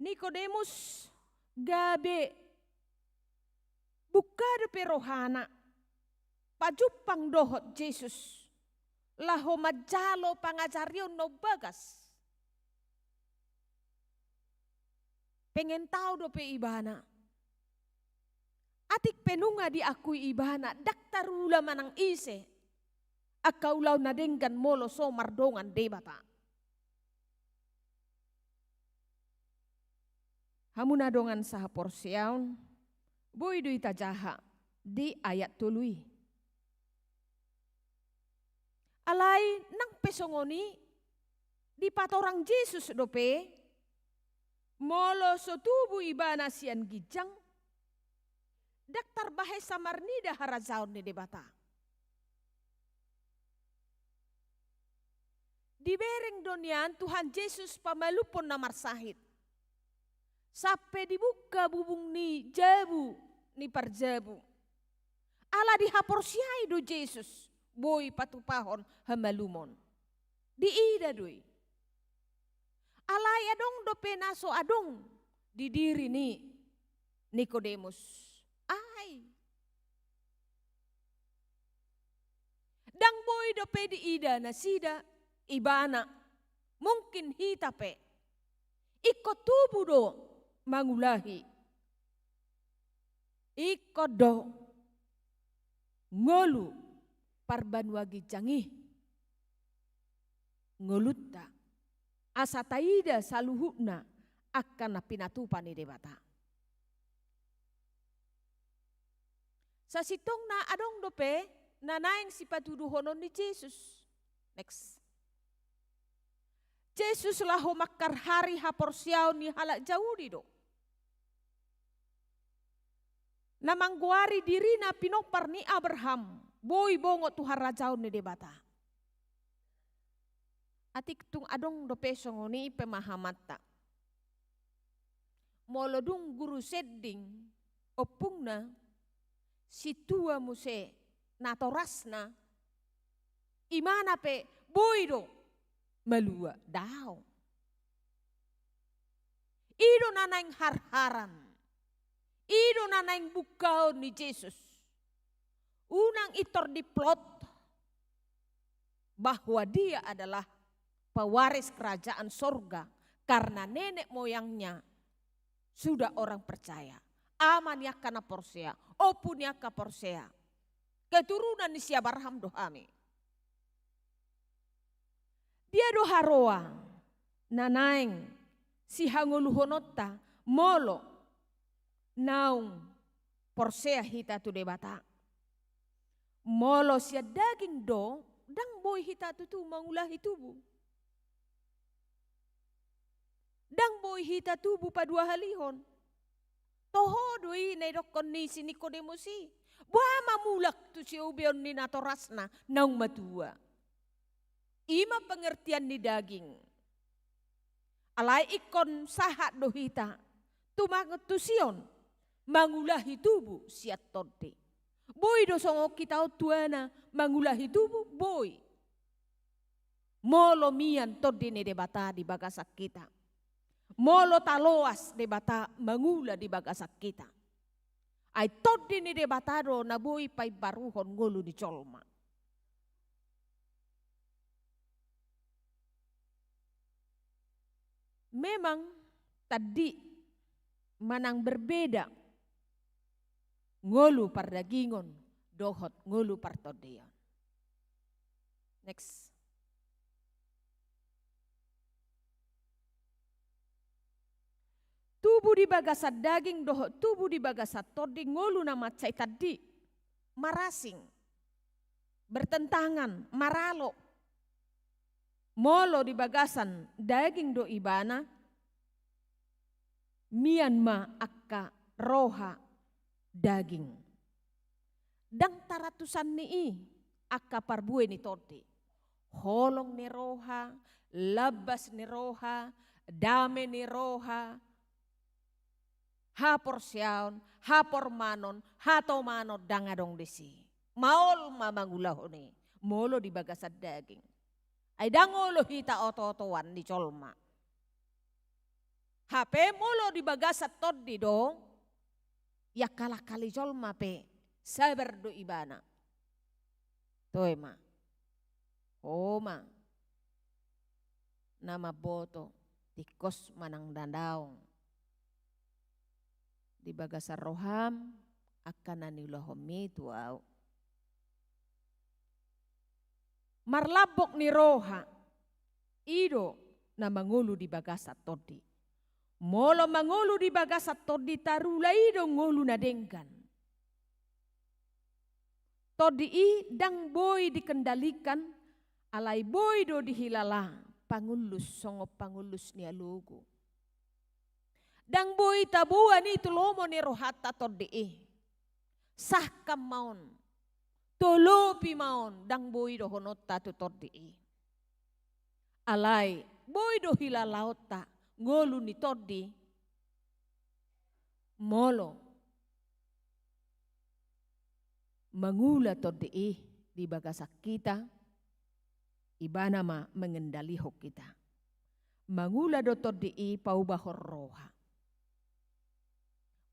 Nikodemus gabe bungka dope rohana, pajumpang dohot Jesus, laho manjalo pangajarion na umbagas. Pengen tau dope ibana. Atik pe nunga diakui ibana, ndang tarula manang ise angka ulaon na denggan molo so mardongan Debata. Hamu na dongan sahaporseaon, boi do i tajaha di ayat tolu i. Alai nang pe songon i, dipatorang Jesus dope, molo so tubu ibana sian ginjang, ndang tarbahensa marnida harajaon ni Debata. Dibereng do nian Tuhan Jesus pamalumhon na marsahit. Sampe dibungka bubung ni jabu ni parjabu. Ala dihaporseai do Jesus boi patupahon hamalumon. Diida do i. Alai adong dope na so adong di diri ni Nikodemus. Ai. Ndang boi dope diida nasida ibana, mungkin hita pe. Ingkon tubu do mangulahi. Ingkon do ngolu parbanua ginjang i ngolunta, asa taida saluhutna angka na pinatupa ni Debata. Sasintongna adong dope na naeng sipatuduhonon ni Jesus. Next. Jesus laho mangharhari haporseaon ni halak Jahudi do. Na manggoari dirina pinompar ni Abraham, boi bongot tu harajaon ni Debata. Atik tung adong dope songon i pemahamanta. Molo dung guru sending ompungna, sintua muse natorasna, imana pe boi do malua, daong. I do na naeng harharan. I do na naeng bungkaon ni Jesus. Unang pintor diplot bahwa dia adalah pewaris kerajaan sorga karena nenek moyangnya sudah orang percaya. Ama ni angka na porsea, ompu ni angka porsea. Keturunan ni si Abraham do hami. Dia do haroa na naeng sihangoluhononta molo naung porsea hita tu Debata. Molo sian daging do, ndang boi hita tutu mangulahi tubu. Ndang boi hita tubu paduahalihon. Toho do i na idokkon ni si Nikodemus i. Boha ma mulak tu siubeon ni natorasna naung matua. I ma pengertian ni daging. Alai ingkon sahat do hita tumangihon tu si on mangulahi tubu sian tondi. Boi do songon hita on tuana mangulahi tubu, boi. Molo mian tondi ni Debata di bagasan hita. Molo taloas Debata mangula di bagasan hita. Ai tondi ni Debata do na boi paimbaruhon ngolu ni jolma. Memang tadi manang berbeda ngolu pardagingon dohot ngolu partondion. Next. Tubu di bagasan daging dohot tubu di bagasan tondi ngolu na mansai tandi, marasing, bertentangan, maralo. Molo di bagasan daging do ibana, mian ma angka roha daging. Ndang tarantusan ni i angka parbue ni tondi. Holong ni roha, lambas ni roha, dame ni roha, haporseaon, hapormanon, hatomanon ndang adong disi. Maol ma mangulahon i, molo di bagasan daging. Ai ndang olo hita oto-otoan ni jolma. Hape molo di bagasan tondi do, iangkal-angkali jolma pe sabar do ibana. Toe ma. Ho ma na mamboto, tingkos manang na daong. Di bagasan roham, angka na niulahonmi tu ahu. Marlambok ni roha, i do na mangolu di bagasan tondi. Molo mangolu di bagasan tondi tarula i do ngolu na denggan. Tondi i ndang boi dikendalikan, alai boi do dihilala pangullus songon pangullus ni alogo. Ndang boi taboan i tu lomo ni rohanta tondi i. Sahkan ma on, tolopi ma on, ndang boi dohononta tu tondi i. Alai boi do hilalaonta ngolu ni tondi. Molo mangula tondi i di bagasan hita, ibana ma mengendalihon hita. Mangula do tondi i paubahon roha.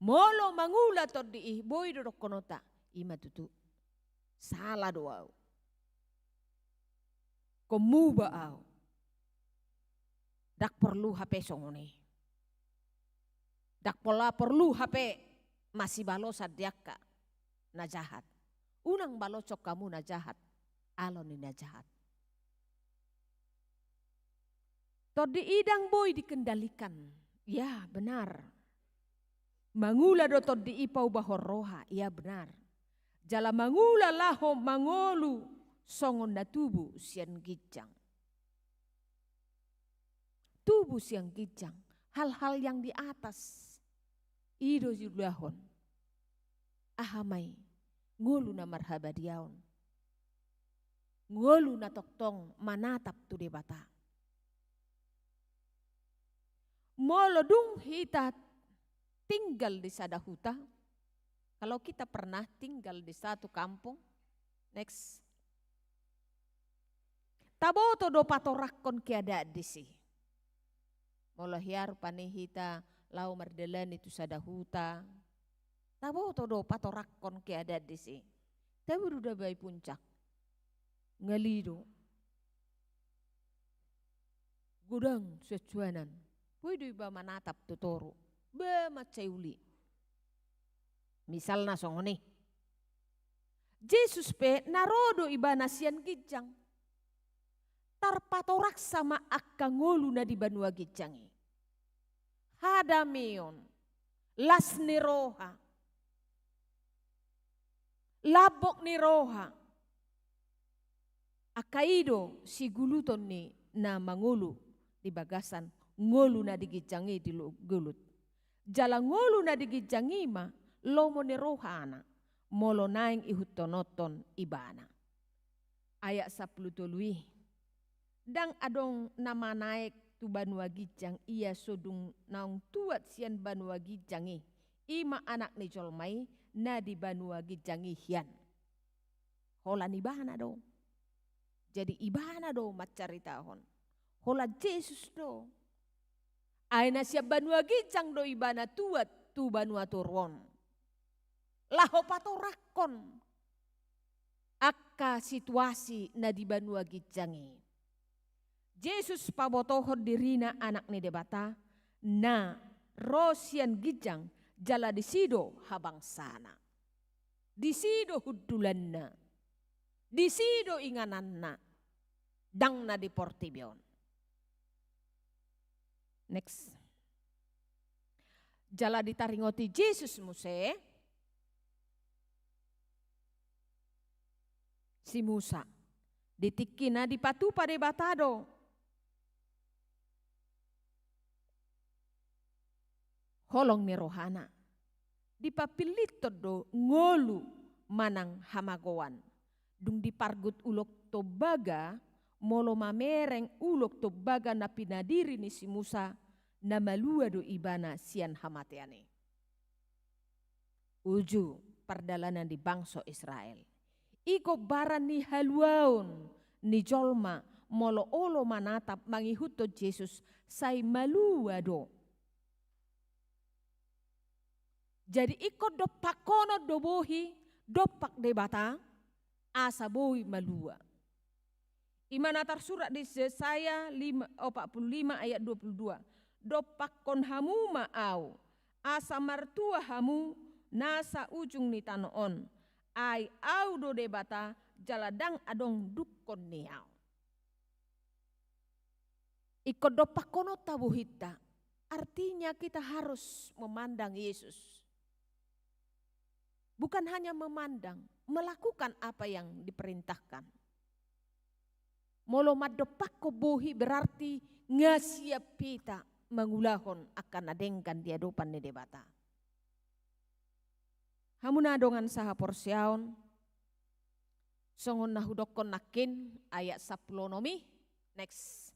Molo mangula tondi i, boi do dohononta, i ma tutu. Sala do ahu. Ingkon muba ahu. Ndang porlu hape songon i. Ndang pola porlu hape masibalosan di angka na jahat. Unang baloshon hamu na jahat alo ni na jahat. Tondi i ndang boi dikendalikan. Ya, benar. Mangula do tondi i paubahon roha. Ya, benar. Jala mangula laho mangolu songon na tubu sian ginjang. Tubu sian ginjang, hal-hal yang di atas. I do diulahon. Aha ma i? Ngolu na marhabadiaon. Ngolu na tongtong manatap tu Debata. Molo dung hita tinggal di sada huta, kalau kita pernah tinggal di satu kampung, next. Taboto do patoranghon keadaan disi. Molo hea rupani hita laho mardalani tu sada huta, taboto do patoranghon keadaan disi. Taboto do, dabai puncak. Ngali do. Godang suansuanan. Boi do iba manatap tu toru. Ba mansai uli. Misalna songon i. Jesus pe na ro do ibana sian ginjang. Tarpatorangsa ma angka ngolu na di banua ginjang i. Hadameon, las ni roha, lambok ni roha. Angka i do siguluton ni na mangolu di bagasan ngolu na di ginjang i di lo-, gulut. Jala ngolu na di ginjang i ma lomo ni rohana, molo naeng ihuthononhon ibana. Ayat sampulu tolu i. Ndang adong na manaek tu banua ginjang ia so dung naung tuat sian banua ginjang i, i ma Anak ni jolma i na di banua ginjang i hian. Holan ibana do. Jadi ibana do mancaritahon. Holan Jesus do. Ai na sian banua ginjang do ibana tuat tu banua toru on. Laho patorangkon angka situasi na di banua ginjang i. Jesus pabotohon dirina Anak ni Debata, na ro sian ginjang, jala disi do habangsana. Disi do hundulanna. Disi do ingananna. Ndang na di portibi on. Next. Jala ditaringoti Jesus muse si Musa. Di tingki na dipatupa Debata do holong ni rohana. Dipapillithon do ngolu manang hamagoan. Dung dipargut ulok tombaga, molo mamereng ulok tombaga na pinadiri ni si Musa, na malua do ibana sian hamatean i. Uju pardalanan ni bangso Israel. I gombaran ni haluaon ni jolma molo olo manatap mangihuthon Jesus sai malua do. Jadi ingkon dompakhonon do bohi, dompak Debata, asa boi malua. I ma na tarsurat di Jesaya lima, opat pulu lima ayat dua pulu dua. Dompakkon hamu ma Au, asa martua hamu nasa ujung ni tano on. Ai Au do Debata, jala ndang adong dungkon ni Au. Ingkon dompakkononta bohinta. Artinya kita harus memandang Yesus. Bukan hanya memandang, melakukan apa yang diperintahkan. Molo mandompakkon bohi berarti nga siap hita mangulahon angka na denggan di adopan ni Debata. Hamu na dongan sahaporseaon, songon na hudokkon nangkin, ayat sampulu onom i, next.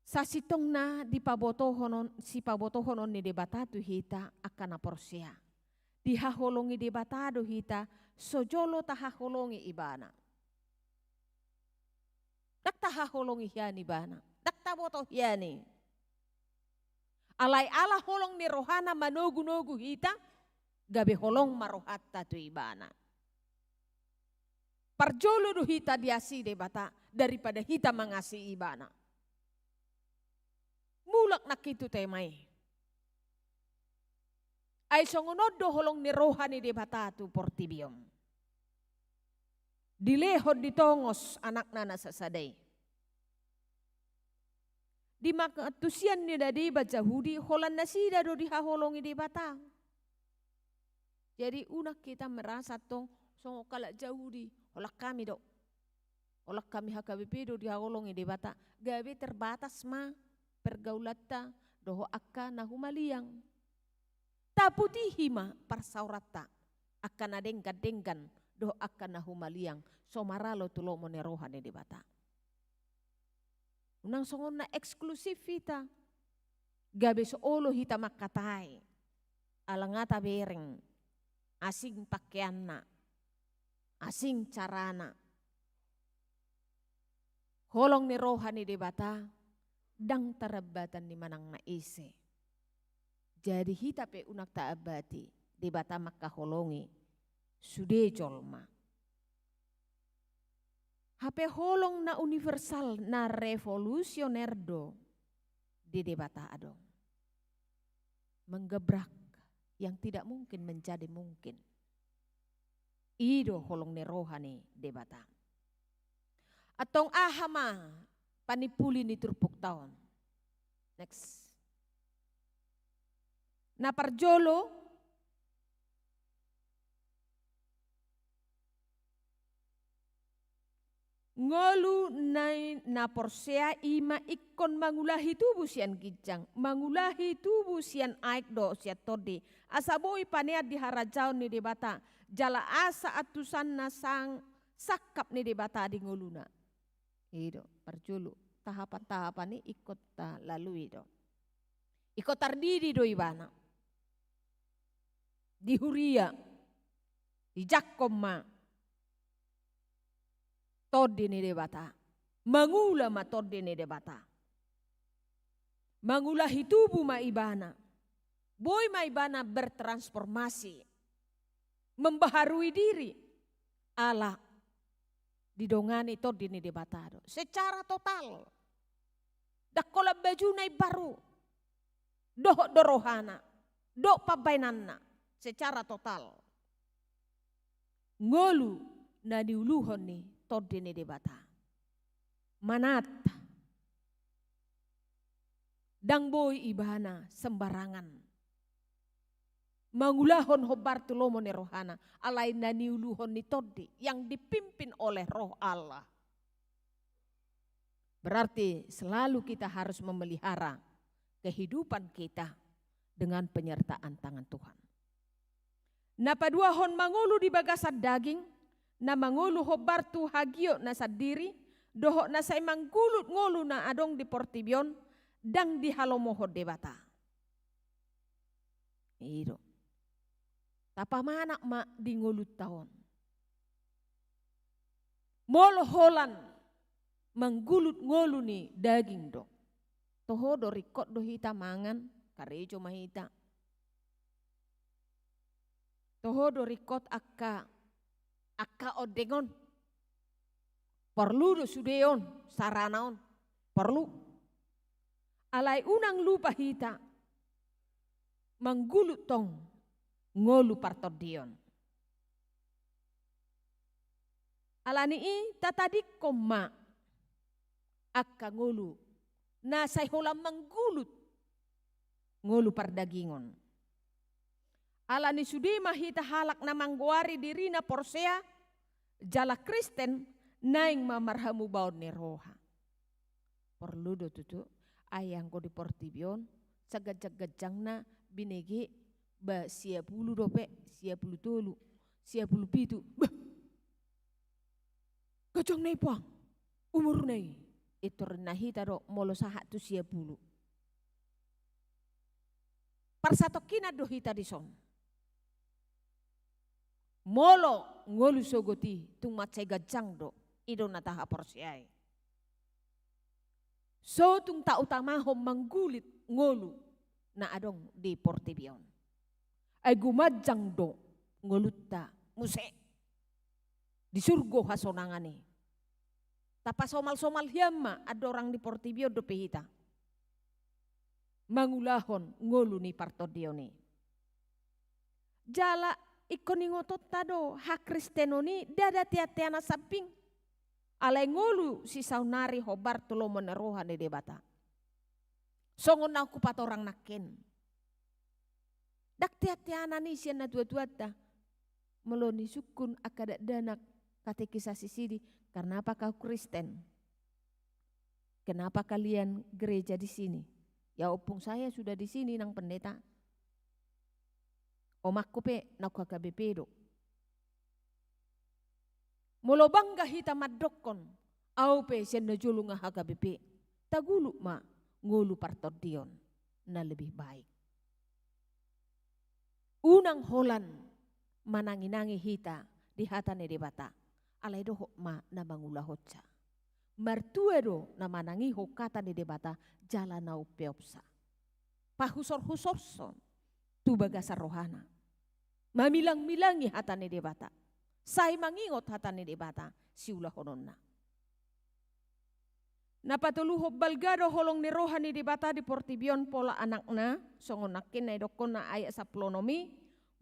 Sasintongna dipabotohonon, sipabotohonon ni Debata tu hita angka na porsea. Dihaholongi Debata do hita, so jolo tahaholongi Ibana. Ndang tahaholongi hian Ibana, ndang taboto hian i. Alai ala holong ni rohana manogunogu hita, gabe holong ma rohanta tu Ibana. Parjolo do hita diasi Debata daripada hita mangasi Ibana. Mulak nangkin tu tema i. Ai songon on do holong ni roha ni Debata tu portibi on. Dilehon ditongos Anakna na sasada i. Di mangantusian ni na deba Jahudi, holan nasida do dihaholongi Debata. Jadi unang hita merasa tong songon halak Jahudi, holan hami do. Holan hami H K B P do dihaholongi Debata, gabe terbatas ma pergaulanta dohot angka na humaliang. Taputihi ma parsaoranta, angka na denggan-denggan dohot angka na humaliang, so maralo tu lomo ni roha ni Debata. Unang songon na eksklusif hita, gabe so olo hita mangkatai, ala nga tabereng, asing pakeanna, asing carana. Holong ni roha ni Debata, ndang tarambatan ni manang na ise. Jadi hita pe unang taambati, Debata mangkaholongi sude jolma. Hape holong na universal, na revolusioner do di Debata adong. Menggebrak yang tidak mungkin menjadi mungkin. I do holong ni roha ni Debata. Antong aha ma panimpuli ni turpukta on? Next. Na parjolo, ngolu ni na porsea i ma ingkon mangulahi tubu sian ginjang, mangulahi tubu sian aek dohot sian tondi, asa boi panean di harajaon ni Debata, jala asa antusanna sang sangkap ni Debata di ngoluna. I do, parjolo, tahapan-tahapan i ingkon talalui do. Ingkon tardidi do ibana di huria, dijangkon ma tondi ni Debata, mangula ma tondi ni Debata. Mangulahi tubu ma ibana, boi ma ibana bertransformasi, membaharui diri, ala didongani tondi ni Debata do secara total. Ndang holan bajuna imbaru, dohot do rohana, dohot pambahenanna, secara total. Ngolu na niuluhon ni tondi ni Debata. Manat. Ndang boi ibana sembarangan mangulahon hombar tu lomo ni rohana, alai na niuluhon ni tondi yang dipimpin oleh Roh Allah. Berarti selalu kita harus memelihara kehidupan kita dengan penyertaan tangan Tuhan. Na paduahon, mangolu di bagasan daging, na mangolu hombar tu hagiot na sandiri, dohot na sai manggulut ngolu na adong di portibi on, ndang dihalomohon Debata. I do. Tapamanat ma di ngolunta on. Molo holan manggulut ngolu ni daging do, toho do ringkot do hita mangan, karejo ma hita. Toho do ringkot angka, angka ondeng on. Porlu do sude on, sarana on. Porlu. Alai unang lupa hita manggulut tong ngolu partondion. Alani i tatadingkon ma angka ngolu na sai holan manggulut ngolu pardagingon. Alani sude ma hita halak na manggoari dirina porsea jala Kristen naeng ma marhamubaon ni roha. Porlu do tutu, ai anggo di portibi on, saganjang-ganjangna binege ba sia pulu dope, sia pulu tolu, sia pulu pitu. Bah! Ganjang na i puang, umurna i. Intor ninna hita do molo sahat tu sia pulu. Parsatongkinan do hita dison. Molo ngolu sogot i tung mansai ganjang do, i do na tahaporseai. So tung tautamahon manggulut ngolu na adong di portibi on. Ai gumanjang do ngolunta muse di surgo hasonangan i. Tapasomal-somal hian ma andorang di portibi on dope hita mangulahon ngolu ni partondion i. Jala ingkon ingotonta do, hakristenon i ndada teanteanan sambing. Alai ngolu sisaonari hombar tu lomo ni roha ni Debata. Songon na hupatorang nangkin. Ndang teanteanan i sian natuatuanta. Molo nisungkun angka dakdanak katekisasi sidi, "Kenapa kau Kristen? Kenapa kalian gereja di sini? Ya, ompung saya sudah di sini, nang pendeta. Omakku pe naung H K B P do." Molo bangga hita mandokkon, "Au pe sian na jolo nga H K B P," tagulut ma ngolu partondion na lebih baik. Unang holan manangi-nangi hita di hata ni Debata, alai dohot ma na mangulahonsa. Martua do na manangihon hata ni Debata jala na umpeopsa. Pahusor-husorhon tu bagasan rohana. Mamilang-milangi hata ni Debata. Sai mangingot hata ni Debata siulahononna. Na patoluhon, balga do holong ni roha ni Debata di portibi on pola Anakna, songon nangkin na idokkonna ayat sampulu onom i,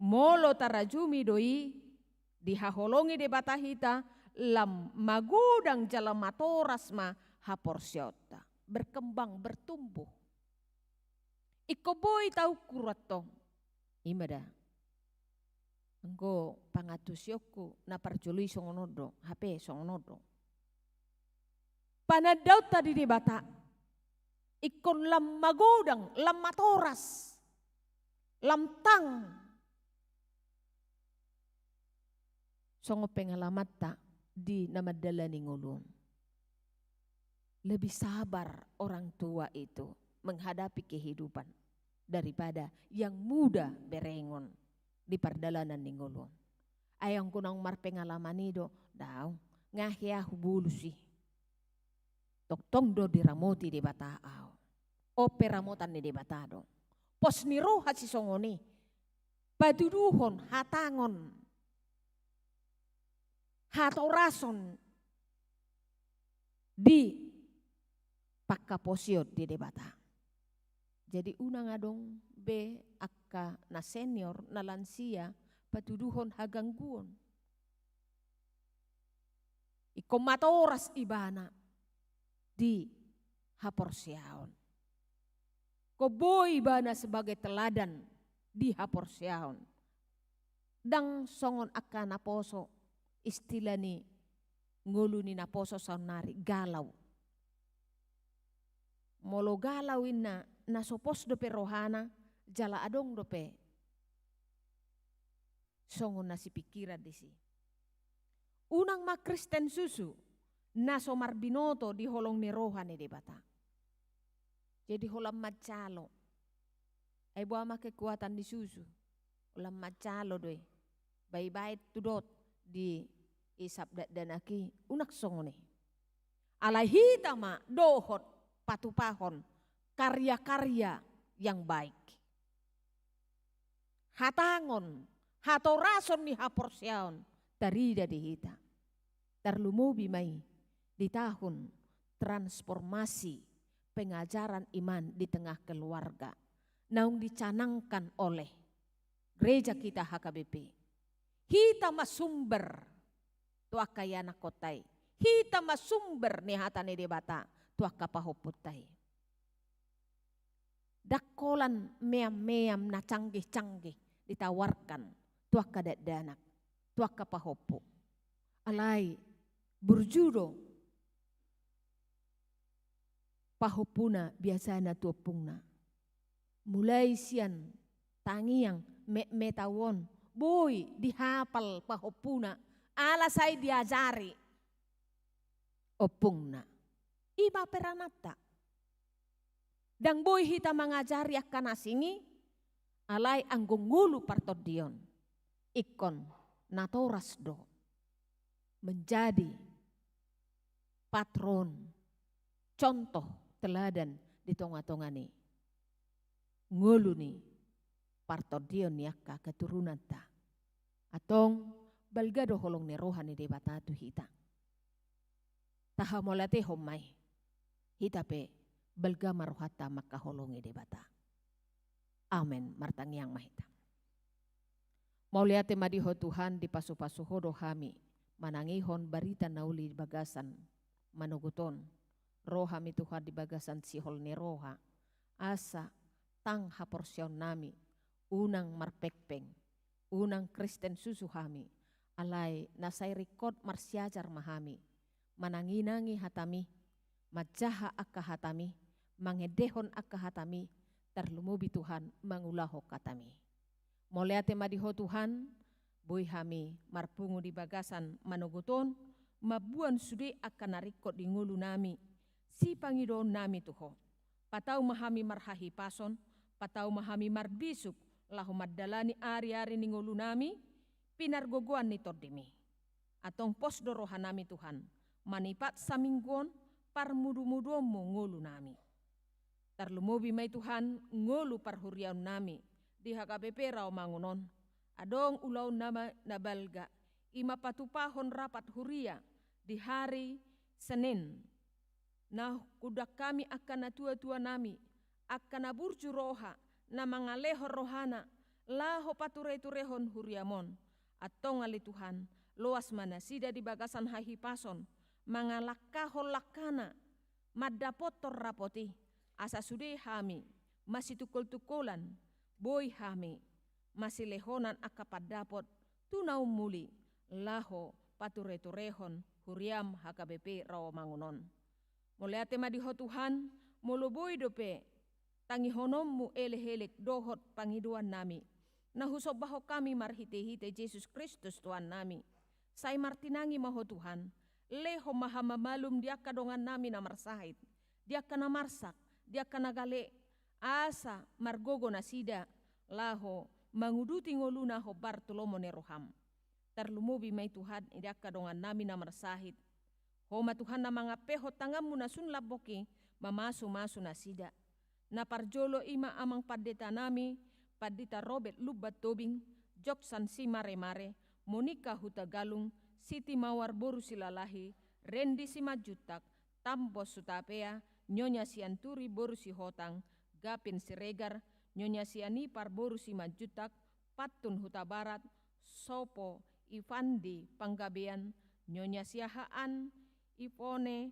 molo tarajumi do i, dihaholongi Debata hita, lam magodang jala matoras ma haporseaonta. Berkembang, bertumbuh. Ingkon boi taukur antong. I ma da. Anggo pangantusionku na parjolo i songon on do, hape songon on do. Panandaonta di Debata. Ingkon lam magodang, lam matoras, lam tang. Songon pengalamanta di na mandalani ngolu on. Lebih sabar orang tua itu menghadapi kehidupan daripada yang muda berengon di pardalanan ni ngolu on. Ai anggo naung marpengalaman i do, daong, nga hea hubolus i. Tongtong do diramoti Debata au. On pe ramotan ni Debata do. Pos ni roha sisongon i. Patuduhon, hatangon, hatorason di panghaposion di Debata. Jadi unang adong be angka na senior, na lansia, patuduhon hagangguon. Ingkon matoras ibana di haporseaon. Ingkon boi ibana sebagai teladan di haporseaon. Ndang songon angka naposo, istilah ni ngolu ni naposo saonnari, galau. Molo galau inna, na so pos dope rohana, jala adong dope songon na sipingkiran disi. Unang ma Kristen susu, na so marbinoto di holong ni roha ni Debata. Jadi holan manjalo. Ai boha ma kekuatan ni susu? Holan manjalo do i. Baibaen tudot diisap dakdanak i, unang songon i. Alai hita ma dohot patupahon karya-karya yang baik. Hatangon, hatorason ni haporseaon tarida di hita. Tarlumobi ma i di tahun transformasi pengajaran iman di tengah keluarga naung dicanangkan oleh gereja kita H K B P. Hita ma sumber tu angka ianakhonta i. Hita ma sumber ni hata ni Debata tu angka pahompunta i. Ndang holan meam-meam na canggih-canggih ditawarkan tu angka dakdanak, tu angka pahompu. Alai burju do pahompuna biasana tu ompungna. Mulai sian tangiang, metmet au on, boi dihapal pahompuna, ala sai diajari ompungna. I ma perananta. Ndang boi hita mangajari angka na asing i, alai anggo ngolu partondion ingkon natoras do menjadi patron, contoh teladan di tonga-tonga ni ngolu ni partondion ni angka keturunanta. Antong balga do holong ni roha ni Debata tu hita. Tahamauliatehon ma i, hita pe balga ma rohanta mangkaholongi Debata. Amen. Martangiang ma hita. Mauliate ma di Ho Tuhan, dipasupasu Ho do hami manangihon barita na uli di bagasan manogot on. Ro hami Tuhan di bagasan sihol ni roha, asa tang haporseaonnami, unang marpengpeng, Unang Kristen susu hami, alai na sai ringkot marsiajar ma hami, manangi-nangi hataMi, manjaha angka hataMi, mangendehon angka hataMi, tarlumobi Tuhan mangulahon hataMi. Mauliate ma di Ho Tuhan, boi hami marpungu di bagasan manogot on, mamboan sude angka na ringkot di ngolunami, sipangidoonnami tu Ho. Patau ma hami marhahipason, patau ma hami marbisuk, laho mandalani ari-ari ni ngolunami, pinargogoan ni TondiMi. Antong pos do rohanami Tuhan, manipat saminggu on parmudu-muduonMu ngolunami. Tarlumobi ma i Tuhan ngolu parhuriaonnami di H K B P Rawamangun on. Adong ulaon na ma-, na balga, i ma patupahon rapat huria di hari Senin. Na hundang hami angka natua-tuanami, angka na burju roha, na mangalehon rohana, laho pature-turehon huriaM on. Antong ale Tuhan, loas ma nasida di bagasan hahipason, mangalangkahon langkana, mandapothon rapot i, asa sude hami masitungkol-tungkolan, boi hami masilehonan angka pandapot tu na umuli, laho pature-turehon huriaM H K B P Rawamangun on. Mauliate ma di Ho Tuhan, molo boi dope tangihononMu elek-elek dohot pangidoannami na husombahon hami marhite-hite Jesus Kristus Tuhannami. Sai martinangi ma Ho Tuhan, lehon ma hamamalum di angka dongannami na marsahit, di angka na marsak, di angka na gale, asa margogo nasida laho manguduti ngoluna hombar tu lomo ni rohaM. Tarlumobi ma i Tuhan di angka dongannami na marsahit. Ho ma Tuhan na mangampehon tanganMu na sun lambok i mamasu-masu nasida. Na parjolo i ma amang panditanami, Pandita Robert Lumban Tobing, Joksan Simaremare, Monika Hutagalung, Siti Mawar boru Silalahi, Rendi Simanjuntak, Tambos Hutapea, Nyonya Sianturi boru Sihotang, Gapin Siregar, Nyonya Sianipar boru Simanjuntak, Pantun Hutabarat, Sopo Ivandi Panggabean, Nyonya Siahaan, Ivone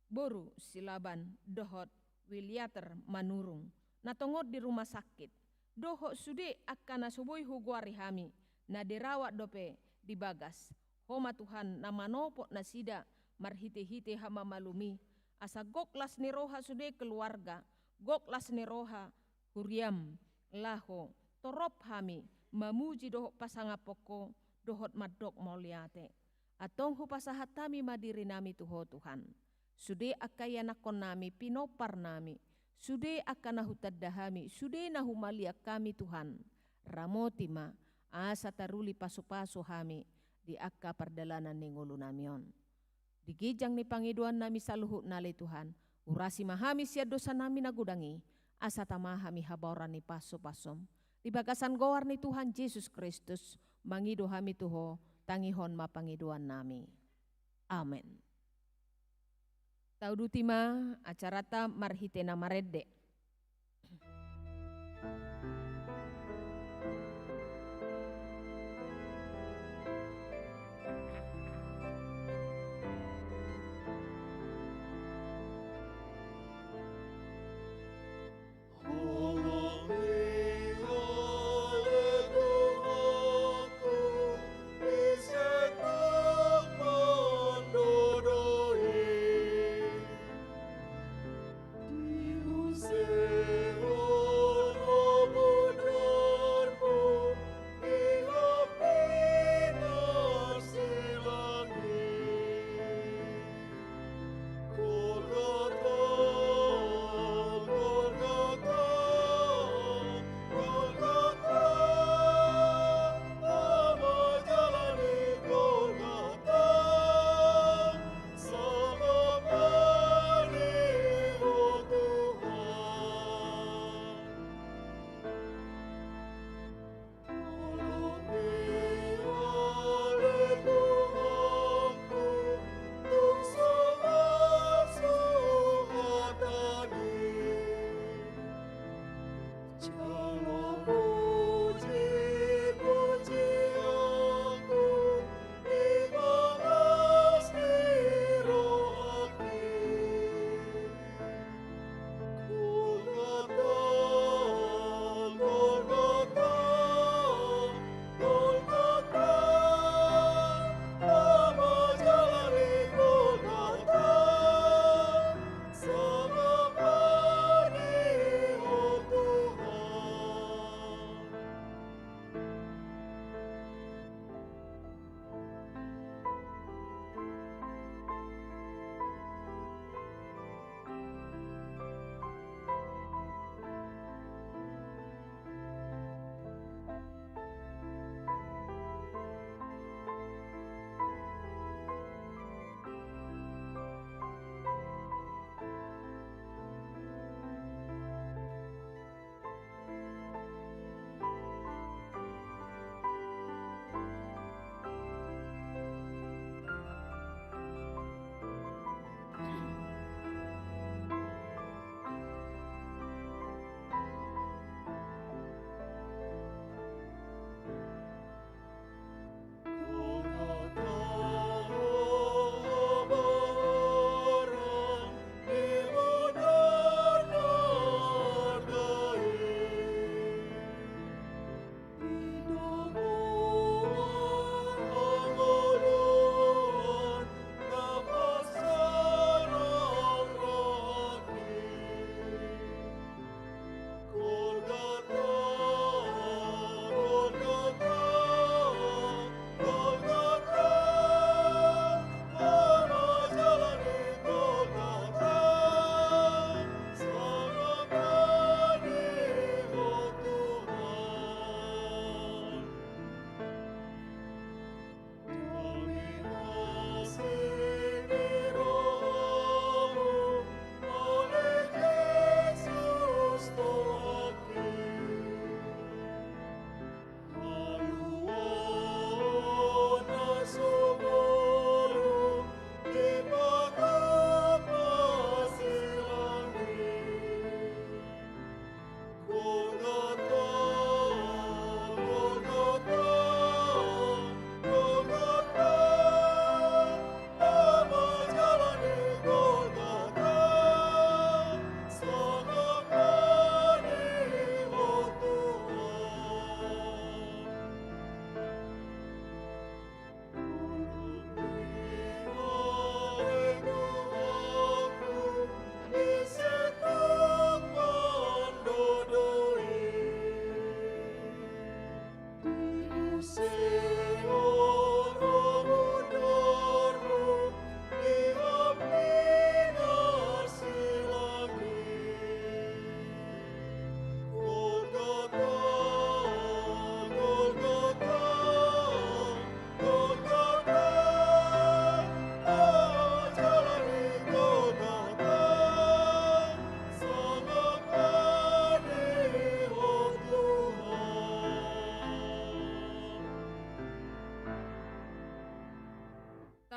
boru Silaban, dohot Wiliater Manurung, na tongon di rumah sakit, dohot sude angka na so boi hugoari hami, na dirawat dope di bagas. Ho ma Tuhan na manopot nasida marhite-hite hamamalum i, asa gok las ni roha sude keluarga, gok las ni roha huriaM, laho torop hami mamuji dohot pasangaphon Ho, dohot mandok mauliate. Antong hupasahat hami ma dirinami tu Ho Tuhan. Sude angka ianakhonnami, pinomparnami, sude angka na hutanda hami, sude na humaliang hami Tuhan. Ramoti ma, asa taruli pasu-pasu hami di angka pardalanan ni ngolunami on. Di ginjang ni pangidoannami saluhutna ale Tuhan, urasi ma hami sian dosanami na godang i, asa tama hami habaoran ni pasu-pasuM. Di bagasan goar ni Tuhan Jesus Kristus, mangido hami tu Ho, tangihon ma pangidoannami. Amen. Tauduti ma acaranta marhite na marende.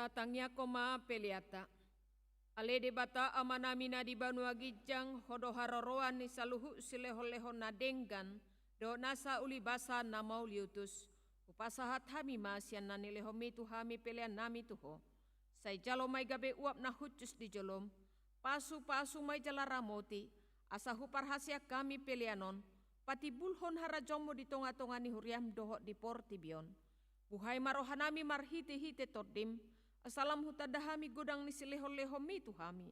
Tatangiangkon ma peleanta. Ale Debata Amanami na di banua ginjang, Ho do haroroan ni saluhut silehonlehon na denggan dohot nasa ulibasa na mauliutus. Hupasahat hami ma sian na nilehonMi tu hami peleannami tu Ho. Sai jalo ma i gabe uap na hushus di joloM. Pasupasu ma i jala ramoti, asa huparhaseang hami pelean on patimbulhon harajaonMu di tongatonga ni huriaM dohot di portibi on. Buhai ma rohanami marhitehite TondiM, asa lam hutanda hami godang ni silehonlehonMi tu hami,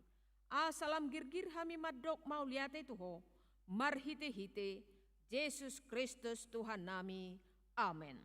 asa lam girgir hami mandok mauliate tu Ho, marhitehite Jesus Kristus Tuhannami. Amen.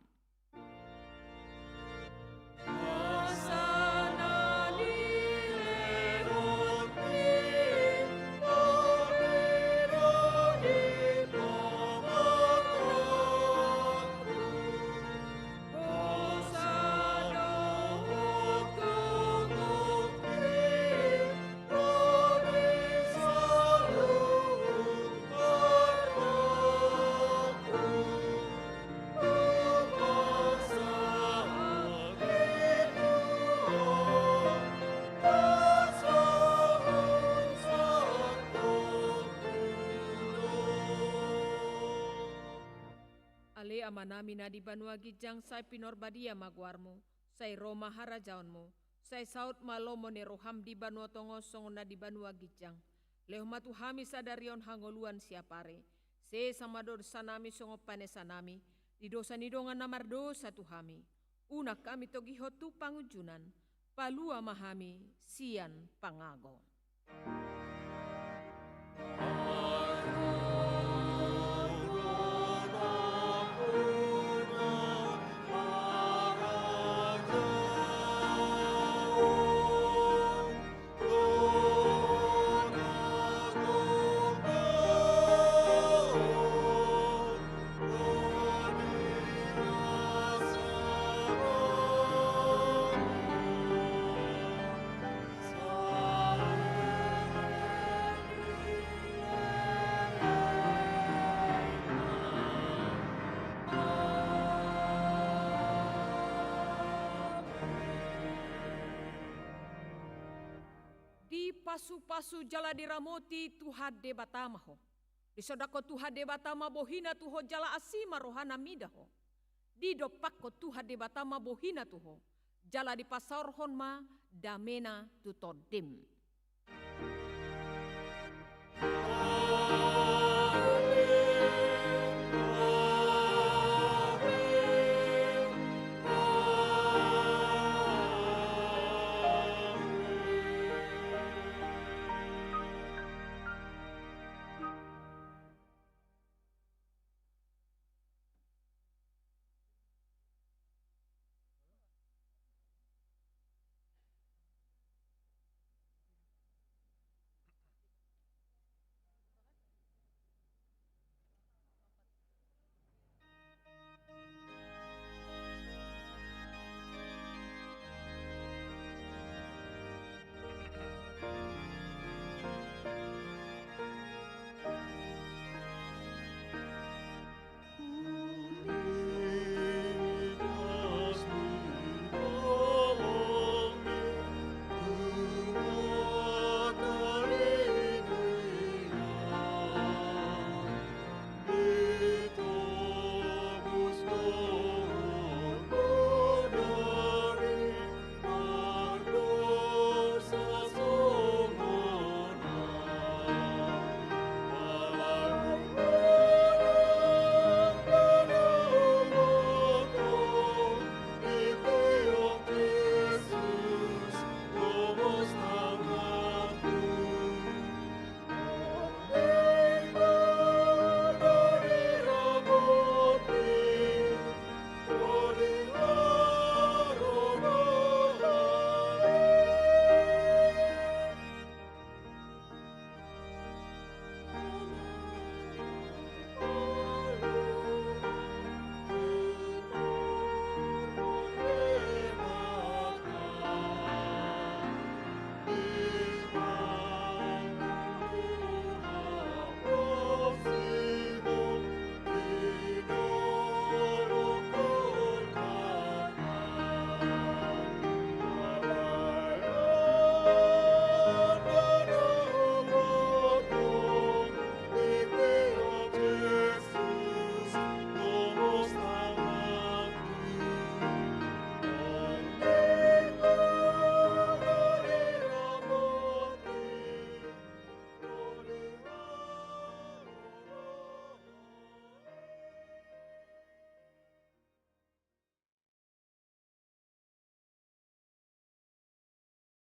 Ale Amanami na di banua ginjang, sai pinarbadia ma goarMu, sai ro ma harajaonMu, sai saut ma lomo ni rohaM di banua tonga on songon na di banua ginjang. Lehon ma tu hami sadari on hangoluan siapari. Sesa ma dosanami songon panesanami di dosa ni dongan na mardosa tu hami. Unang hami togihon tu pangunjunan, palua ma hami sian pangago. Dipasupasu jala diramoti Tuhan Debata ma ho. Disondangkon Tuhan Debata ma bohiNa tu ho jala asi ma rohaNa mida ho. Didompakkon Tuhan Debata ma bohiNa tu ho, jala dipasaorhon ma dameNa tu tondim.